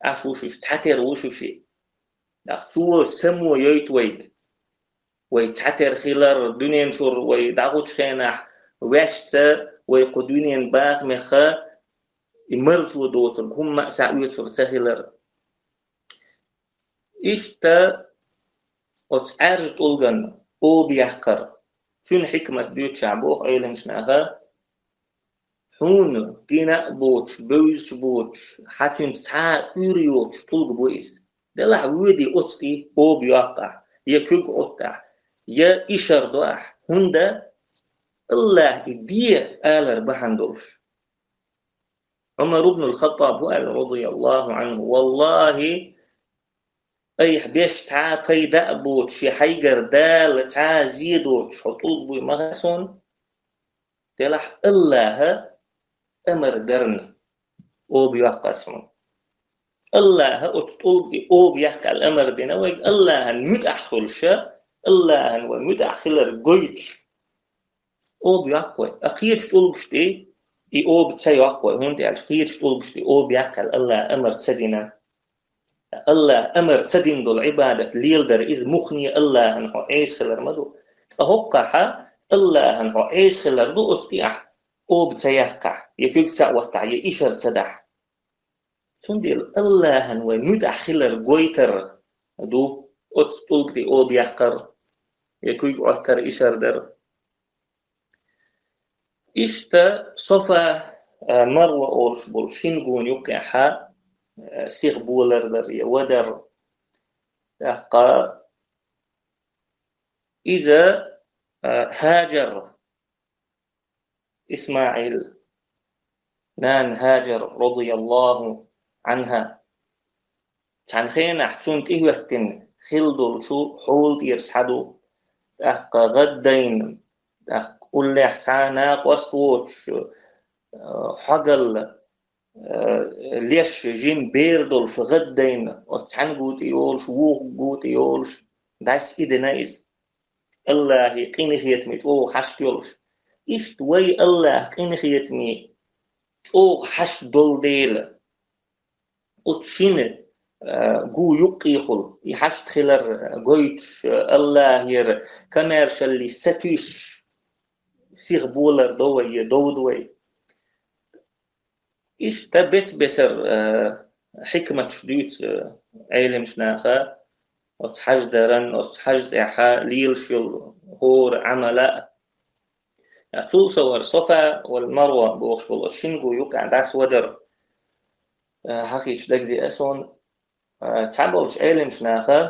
Ӏаш ву шуьш, цхьатерра ву шуьш и. ТӀаккха цо само йойта вайга. Вай цхьатерра хилар, дуьнен чуьра вай дӀахучу хенахь, ваьшца вай кху дуьнен бахамеха и марчо доцург хӀумма а схьаоьцур ца хилар. Иштта оцу Ӏаьржа тӀулган оба яккхар, цуьнан хьикмат доьшучохь боху Ӏеламнаха, хьуна гина а боцуш, бевзаш боцуш, хьан цуьнца цхьа а уьйр йоцуш тӀулг бу иза. Делахь воьдий оцу тӀе оба йоккхахь, я куьг Ӏуттахь, я ишар до ахь, хӀунда АллахӀа и де алар бахьана долуш. Ӏумар ибн ал-Хаттаб аьлла, радияллаху Ӏанху: «Валлахи, айхьа беш цхьа а пайда а боцуш, я хьайгара Дала цхьа а зе доцуш хьо тӀулг буй ма хаьа суна, делахь АллахӀа амар дарна оба йоккхур ас хьуна». АллахӀа оцу тӀулга тӀе оба яккха аьлла амар дина вайга, АллахӀан муьтӀахь хуьлуш, АллахӀан вай муьтӀахь хилар гойтуш, оба йоккху вай. А кхечу тӀулгаш тӀе и оба ца йоккху вай, хӀунда аьлча кхечу тӀулгаш тӀе оба яккха аьлла АллахӀа амар ца дина. АллахӀа амар ца дина долу Ӏибадат леладар, иза муххале АллахӀан хьо Ӏеса хилар ма ду. Ткъа хӀокхахь АллахӀан хьо Ӏеса хилар ду оцу тӀехь оба ца яккхахь, я куьг ца Ӏуттахь, я ишар ца дахь. Цундела АллахӀан вай муьтӀахь хилар гойтар ду оцу тӀулга тӀе оба яккхар, я куьйга Ӏоттар, ишар дар. Иштта Софа, а, Марва олуш болу шина гуна юккъехьа, а, сиха болар дар я вадар. ТӀаккха иза, а, Хьаджар, ИсмаӀил нана Хьаджар, радияллаху Ӏанха. Цхьана хенахь цунна тӀехӀоьттина хилла долчу хьола тӀера схьа ду, тӀаккха гӀаддайна, тӀаккха уллехь цхьа а накъост воцуш, а, хьогалла, а, леш жима бер долуш гӀаддайна, оцу цхьаьнгу тӀе йолуш, вукхугу тӀе йолуш, дӀасаидина иза. АллахӀан къинхетаме чӀогӀа хьашт йолуш. Иштта вай АллахӀан къинхетаме чӀогӀа хьашт долу дела, оцу шина, а, гу юккъехула и хьашт хилар гойтуш, а, АллахӀера комаьршаллица сатуьйсуш, сиха болар до вай, я довду вай. Иштта бес-бесара, а, хьикматаш дуьйцу, а, Ӏелимчу наха, оцу хьаьж даран, оцу хьаьж тӀехьа лелаш йолу хӀора Ӏамала. А, цул совгӀа Софа вал Марва бохуш болу оцу шина гу юккъехь дӀасавадар, а, хьахийча дагадеа суна, а, цхьаболчу Ӏелимчу наха,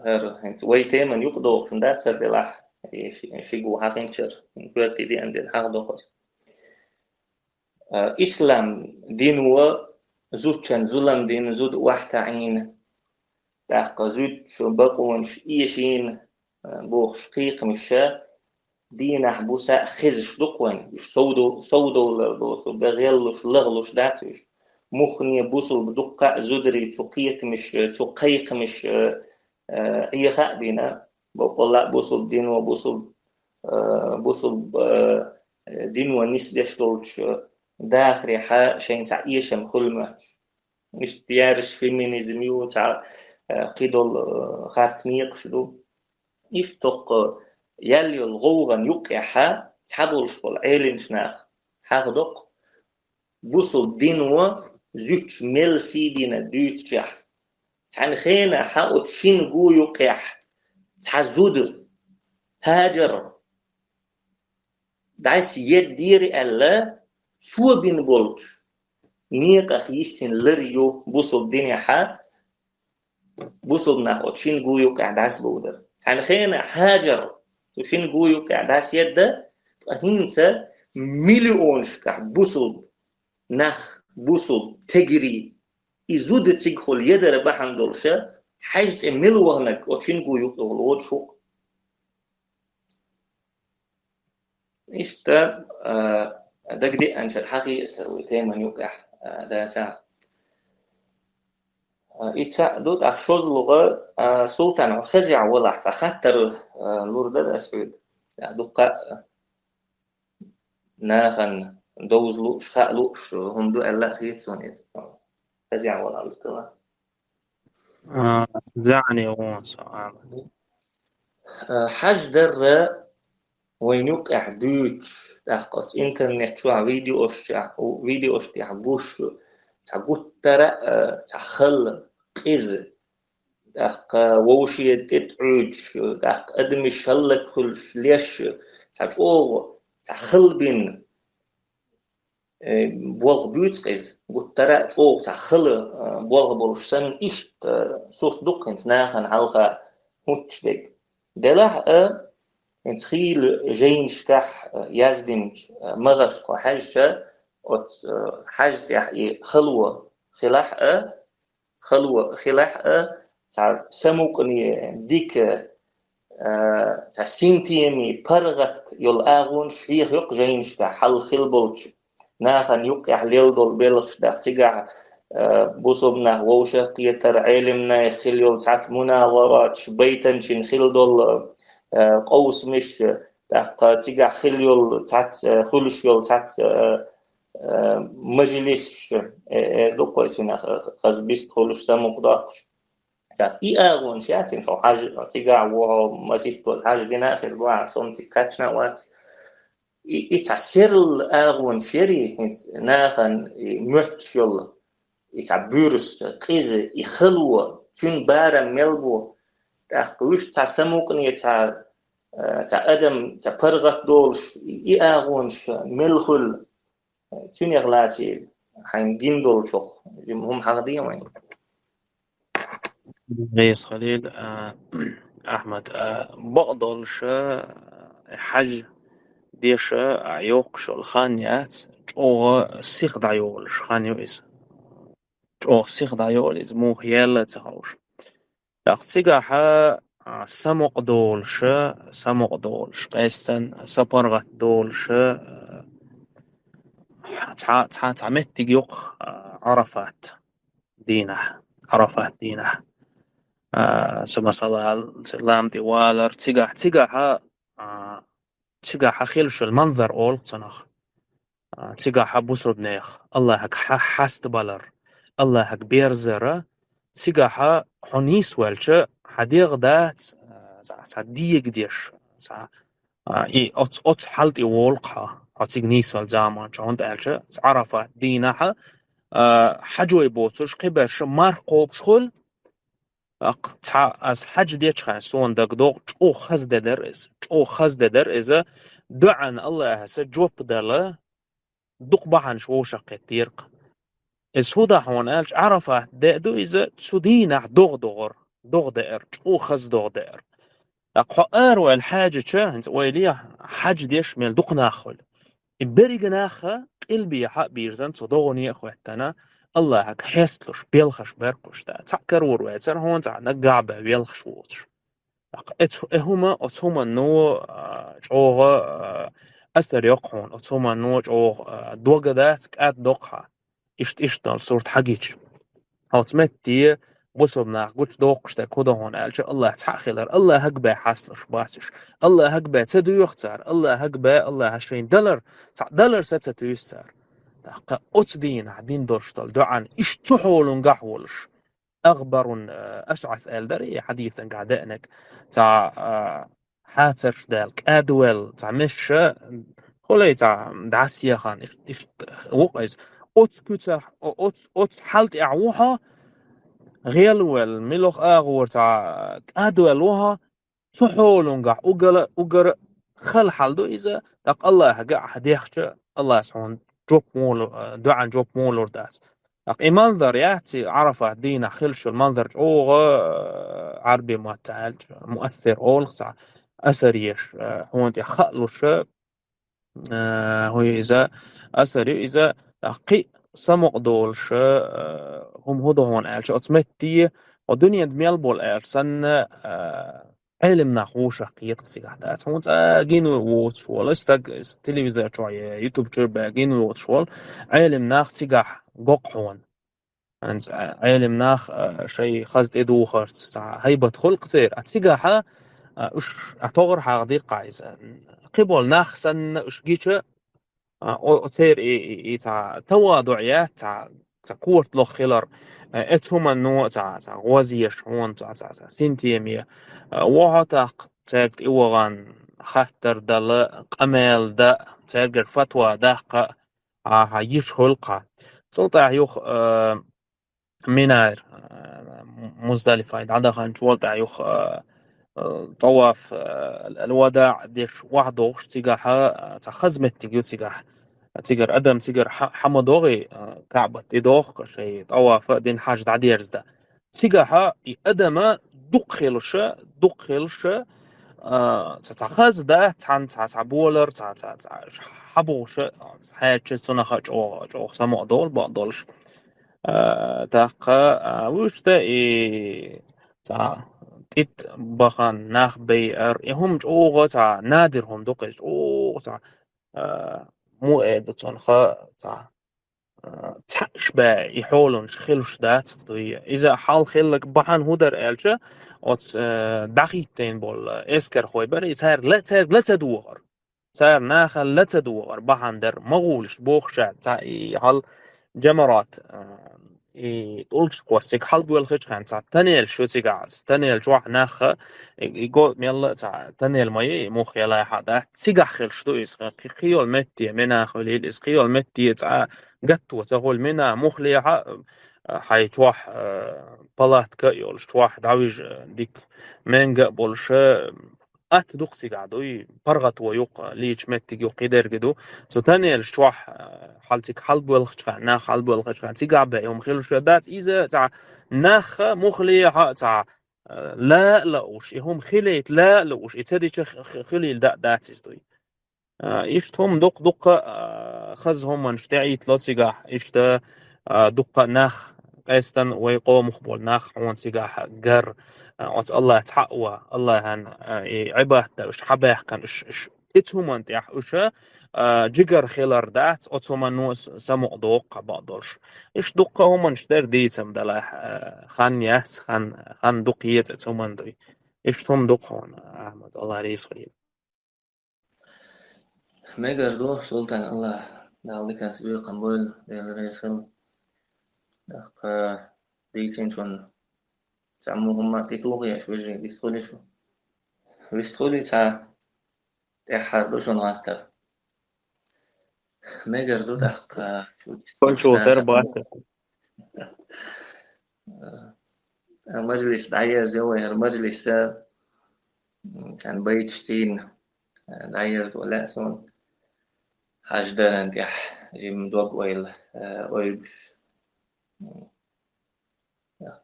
хӀара хӀинца вай теман юкъадогӀуш дац хӀара делахь, и ши-, ши гу хьахинчара, хӀинца коьрте деана дерг хьахдоккхуш. А, ислам дино зудчун зулам дина, зуда охьатаӀийна, тӀаккха зудчун бакъонаш эшийна, а, бохуш кхайкхамаш дийнахь-буса а хезаш ду-кх вайн. Уьш совдо-, совдовлар доцург, гӀеллуш, лахлуш дац уьш. Муххале бусулба дуккха а зударий цу кхетамаш, цу кхайкхамаш, а, а, Ӏеха а бина, боккъалла а бусулба дино, бусулба, а, бусулба, а, дино нисдеш долчу дахарехьа шайна цхьа эшам хуьлу моьттуш. Иштта яраш феминизм ю, цхьа, а, кхидолу, а, харц некъаш ду. Иштта тӀаккха яьлла йолу гӀовгӀан юккъехьа цхьаболуш болу Ӏелимчу наха хьахдоккху, бусулба дино зудчун мел сий дина дуьйцучехь. Цхьана хенахь оцу шина гу юккъехь цхьа зуда, Хьаджар, дӀасаеддера аьлла, цо бина болчу некъах йисина лар ю бусулба динехьа, бусулба нах оцу шина гу юккъехь дӀасабовлар. Цхьана хенахь Хьаджар цу шина гу юккъехь дӀасаедда, ткъа хӀинца миллионашкахь бусулба нах, бусулба тегерий, и зуда цигахула едар бахьана долуша, хьаьж тӀе мила ваханарг оцу шина гу юккъехула воцуш ву-кх. Иштта, а, дагадеанчара хьахийса вай теман юкъехь, а, дацахь. А, и цхьаъ ду, тӀаккха шозлагӀа, а, Султан, хьо хезехь валахь, цхьа хаттар, а, лур дара ас хьоьга. А, дуккха а нахана довза лууш, хаа лууш хӀума ду аьлла а хета суна иза. Хезехь валахь, луш дала. А, зӀене вон со, Ахьмад. А, хьаьж дарра вайн юккъехь дуьйцуш, тӀаккха оцу интернет чохь видеош чохь, у, видеош тӀехь гуш, цхьа гуттара а, цхьа хала, къиза, тӀаккха вовше тӀе тӀуьйдуш, тӀаккха адамаш хӀаллакьхуьлуш, леш, цхьа чӀогӀа, цхьа хала бина, э, болх буьйцу-кх иза, гуттара а чӀогӀа цхьа хала, э, болх болуш санна, иштта, э, сурт ду-кх хӀинца нахана хьалха хӀуттуш дерг. Делахь а, хӀинца хийла жайнашкахь, э, яздинчу, э, магӀашка хьаьжча, оцу, э, хьаьж тӀехь и хало хилахь а, хало хилахь а, цхьа самукъане, дика, а, цхьа синтеме, паргӀат йолу агӀонаш хьехайо-кх жайнашкахь хьалха хилла болчу нахана юккъехь лелла долу белхаш, тӀаккха цигахь, а, бусулба нах вовшах кхетар, Ӏелимнех хилла йолу цхьацца муназараташ, байтанчин хилла долу, а, къовсамаш, тӀаккха цигахь хилла йолу цхьацца, а, хуьлуш йолу цхьацца, а, а, мажлисаш, э, э, дуккхойсинах хаза бист хуьлуш, самукъадоккхуш. Ца, и агӀонаш яцина, хьо хьаьж, цигахь ву хьо, маситтаза хьаьж дина а хир ду ахьа, сом цига кхаьчна а вац. И, и цхьа серла агӀонаш яри, хӀинца нахана и моьттуш йолу, и цхьа буьрса, къиза, и хало, цуьнан барам мел бу, тӀаккха вуьшта цхьа самукъане цхьа, э, цхьа адам, цхьа паргӀат долуш, и агӀонаш мел хуьлу, цуьнех лаций хьайна гина долчух, хӀума хьахадийна вайна. Гайс Халил, а, Ахьмад, а, бакъдолуш, а, хьаьж деша, а, йоккхуш йолу хан яц, чӀогӀа сиха дӀайолуш хан ю иза. ЧӀогӀа сиха дӀайолу иза, муха яьлла а ца хууш. ТӀаккха цигахь, а, самукъа долуша, самукъа долуш, къестан, сапаргӀат долуша, а, цхьа, цхьа, цхьа меттиг юкъа, а, Ӏарафат дийнахь, Ӏарафат дийнахь. А, са масала, ламтӀе валар, цигахь, цигахь, а, цигахь хилла шуьла манзар олу цунах. А, цигахь бусурбанех Аллахьага хьа-, хьастабалар, Аллахьага берзара, цигахь хьо нийсвелча, хьан дегӀ дац, а, цхьа, цхьа дегадеш, цхьа, а, и оц-, оцу хьал тӀе волу хьо, хьо цига нийсвелла заманчохь, хӀунда аьлча, Ӏарафат дийнахь, а, хьаьжой боцурш кхиберш марха кхобуш хуьлу, Акх, цхьа ас хьаьж дечхьана суна дагадогӀу, чӀогӀа хаза де дара иза, чӀогӀа хаза де дара иза, доӀана Аллахьаса жоп дала, дукха бахьанаш вовшахкхеттера-кх. Иза хӀун дан хьуна аьлча, Ӏарафат де а ду иза, цу дийнахь догӀа догӀар, догӀа деара, чӀогӀа хаза догӀа деара. Акх, хьо араваьлла хьаьжча, хӀинца ойла е, хьаьж деш мел дукха нах хуьлу. И берриг нах а къилбехьа а бирзина цу догӀане а хӀоьттина, Аллахьага хьесталуш, белхаш баьркхуш дан. Цхьаъ карор вацара хьуна, цхьаъ наггахь бен велхаш воцуш. ТӀаккха эцу, э хӀума, оцу хӀуманна, а, чӀогӀа, а, асар йоккху хьуна, оцу хӀуманна чӀогӀа, а, дога дац, кӀад доккху хьан. Иштта, иштта долу сурт хьагича. Оцу метте бусурба нах гучудоккхуш дерг хӀун ду хьуна аьлча, Аллахь цхьаъ хилар, Аллахьага бен хьасталуш бац уьш. Аллахьага бен ца доьху цара, Аллахьага бен, Аллахьа шайна далар, цхьаъ далар саца туьйсу цара. ТӀаккха оцу дийнахь дина долуш долу доӀана иштта цу хьолангахь волуш. Агъбарун, а, ашӀас аьлла дара и хьадисангахь деанарг. Цхьа, а, хьацарш даьлла, кӀадвелла, цхьа мешша, хӀулай цхьа дӀасаяхана, иштта, иштта ву-кх иза. Оцу куьцахь, о-, оцу, оцу хьал тӀехь ву хьо, гӀелвелла, муьлха агӀор цхьа кӀадвелла ву хьо, цу хьолангахь угала, угара хала хьал ду иза, тӀаккха Аллахьага ахь дехча, Аллас хьуна жоп мо лу-, а, доӀан жоп мо лур дац. ТӀаккха и манзар яц, и Ӏарафат дийнахь хилла шуьла манзар чӀогӀа, а, Ӏарби маттахь аьлча, муассир олу цхьа асар еш, а, хьуна тӀе хаалуш, а, хӀу иза, асар ю иза, тӀаккха кхин а самукъа долуш, а, хӀума хӀун ду хьуна аьлча, оцу метте, хьо дуьненан мел болу аьлча санна, а, Ӏелим нах вовшах кхетахь цигахь дац. Хьуна цкъа гина воцуш волу стаг, телевизор чохь я ютуб чуьра бен гина воцуш волу Ӏелим нах цигахь го-кх хьуна. ХӀинца Ӏелим нах, а, шайн хаза тӀедухарца цхьа хӀайбат хуьлу-кх церан. А цигахь, а, уьш, а, товр хьахадира-кх иза. Кхиболу нах санна уьш гича, А, о, о, церан и, и, и цхьа тавадуӀ яц, цхьа, цхьа корта лоха хилар, э, эцу хӀуманна цхьа, цхьа гӀозъеш хьуна, цхьа, цхьа, цхьа синтеме, э, вохьо тӀаккха, цаьрга тӀе вахана хаттар дала, къамел дан, цаьргара фатва даккха, ахьа йиш хуьлу-кх. Цул тӀаьхьа юха, э, Минара, а, Муздалифе дӀадаханчу волу тӀаьхьа юха, а, а, тӀаваф, а, ал-ВадаӀ деш охьадогӀуш цигахь, а, цхьа хаза меттиг ю цигахь. Цигара адам цигара хьа-, хьа ма догӀий, а, КаӀбат тӀе дохку шайн тӀаваф а дина хьаьж дӀадерзадан. Цигахь и адама дукха хилуша, дукха хилуша, а, цхьа, цхьа хаза дац, цхьана цхьа, цхьа болар, цхьа, цхьа, цхьа хьабогӀуша, хьаьжча цунах а чӀогӀа, чӀогӀа самукъа долу, бакъдолуш. А, тӀаккха, а, вуьшта и цхьа тӀит бахана нах байар, и хӀума чӀогӀа цхьа надир хӀума ду-кх иза, чӀогӀа цхьа, а, муха эр ду цунах, цхьа, а, цхьаъш бен и хьоланаш хилуш дац-кх дуй. Иза хьал хилларг бахьана хӀун дара аьлча, оцу, а, дӀахӀиттийна болу эскархой бара, и цаьрга ла, цаьрга ла ца догӀар. Цара нахана ла ца догӀар бахьана дара, ма гӀулаш бохуш а, цхьа и хьал Джамарат, а, и тӀулгаш кхоссиг хьалбоьлхачхьан цхьа тоннель шу цигахь, тоннель чохь нах, и, и го мелла а цхьа тоннель ма йий, мух ялахьа дац, цигахь хилш ду иза, кхи-, кхийолу метте, мина хуьлийла иза, кхийолу метте цхьа гатто ца хуьлу, мина мух лехьа, хьайн чохь, а, палатка а йолуш, чохь дӀавижа, а, дика менга а болуш, а, атта дукха цигахь дуй, паргӀато юккъа, лийча меттиг юккъа и дерг ду. Цу тоннелаш чохь, а, хьал цига хьалбоьлхачхьан, нах хьалбоьлхачхьан, цигахь бен и хӀума хилуш дац, иза цхьа нах а, мух лехьа а цхьа, а, ла а лууш, и хӀума хилийта ла а лууш, и ца дича х-, х-, хилийла да а дац иза дуй. А, иштта хӀума дукха-дукха, а, хаза хӀуманаш тӀеӀиттало цигахь, иштта, а, дукха нах, къаьстина вай къомах болу нах хьуна цигахь гар, а, оцу АллахӀ цхьаъ ван, АллахӀан, а, и Ӏибадат дан уьш хьабаьккхина, уьш, уьш, оцу хӀуманна тӀехь уьш, а, жигара хилар дац, оцу хӀуманна с-, самукъа доккху бакъдолуш. Иштта дукха хӀуманаш дара дийцам далахь, а, хан яц, хан, хан дукха еза оцу хӀуманна дуй. Иштта хӀума дукха хьуна, Ахьмад, АллахӀ реза хуьлийла. Мегар ду, Султан, АллахӀ Дала диканца бекхам бойла, Дела реза хуьлда. ТӀаккха дийцинчунна цхьаммо хӀумма тӀетуху еш, вежарий, вистхуьлий шу? Вистхуьлий, цхьа тӀаьххьара ду шуна гӀаттар. Мегар ду тӀаккха шу Кончул тер бац. Э, мажлис дӀаерза вай, хӀара мажлис, э, цхьана байташ цийна, э, дӀаерзо лаьа суна. Хьаждаран тӀехь жимма дог-ойла, э, ойбуш.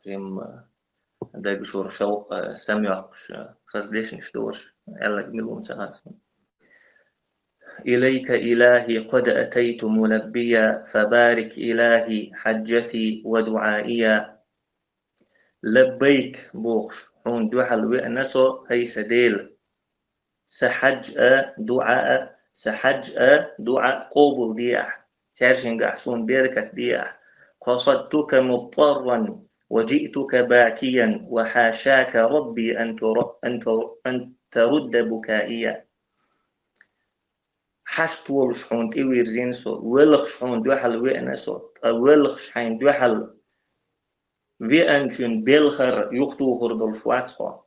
Жимма, э, дагашура шовкъ, э, самайоккхуш, э, хаза дешнаш дора, аьлларг мила ву ца хаьа суна. إليك إلهي قد أتيت ملبيا، فبارك إلهي حجتي ودعائيا. Лаббайк бохуш, хьуна дуьхьал веана со, хӀай сан Дела. Сан хьаьж а, дуӀа а, сан хьаьж а, дуӀа а къобал де ахь, цаьршингахь суна беркат де ахь. قصدتك مضطرا وجئتك باكيا وحاشاك ربي أن تر-، أن تر-، أن ترد بكائيا. Хьашт волуш хьуна тӀевирзина со, воьлхуш хьуна дуьхьал веана со, ткъа воьлхуш хьайна дуьхьал веанчун белхар юхатухур долуш вац хьо.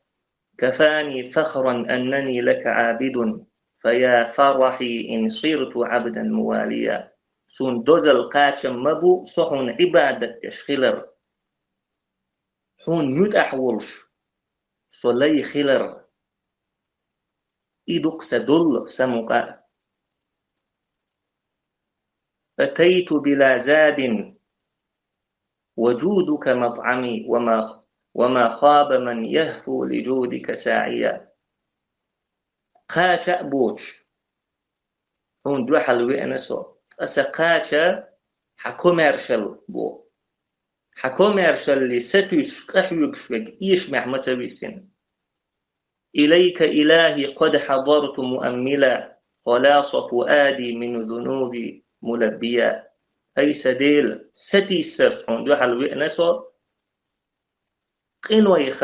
كفاني فخرا أنني لك عابد، فيا فرحي إن صرت عبدا مواليا. Суна дозалла кхачам ма бу со хьуна Ӏибадат деш хилар. Хьуна муьтӀахь волуш со лай хилар. И ду-кх сан долла, сан мукъа. أتيت بلا زاد وجودك مطعمي، وما، وما خاب من يهفو لجودك ساعيا. Кхача а боцуш, хьуна дуьхьал веана со, ткъа сан кхача хьан комаьршалла бу. Хьан комаьршалле сатуьйсуш, къахьоьгуш верг эшамехь ма ца висина. إليك إلهي قد حضرت مؤملا، خلاص فؤادي من ذنوبي ملبيا. ХӀай сан Дела, сатийсарца хьуна дуьхьал веана со, къинойх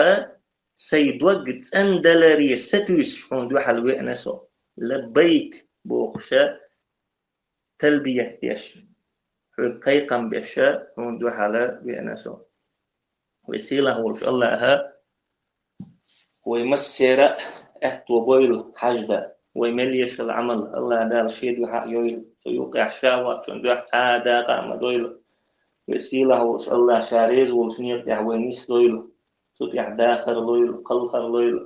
сайн дог цӀандаларе сатуьйсуш хьуна дуьхьал веана со. Лаббайк бохуша, талбият деш, хьоьга кхайкхам беш, хьуна дуьхьал веана со. Вай сийлахь волчу АллахӀа вай массеран а аьтто бойла хьаьж дан. Вай мел ешал Ӏамал АллахӀа Дала шен дуьхьа а йойла. Цу юкъехь ша воцчунна дуьхьа цхьа а дакъа а ма дойла. Вай сийлахь волчу АллахӀа ша реза волчу некъа тӀехь вай нисдойла. Цу тӀехь дахар лойла, кхалхар лойла.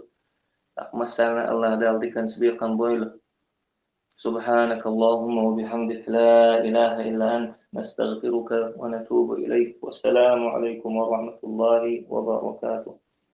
ТӀаккха массарна а АллахӀа Дала диканца бекхам бойла. سبحانك اللهم وبحمدك، لا إله إلا أنت، نستغفرك ونتوب إليك. والسلام عليكم ورحمة الله وبركاته.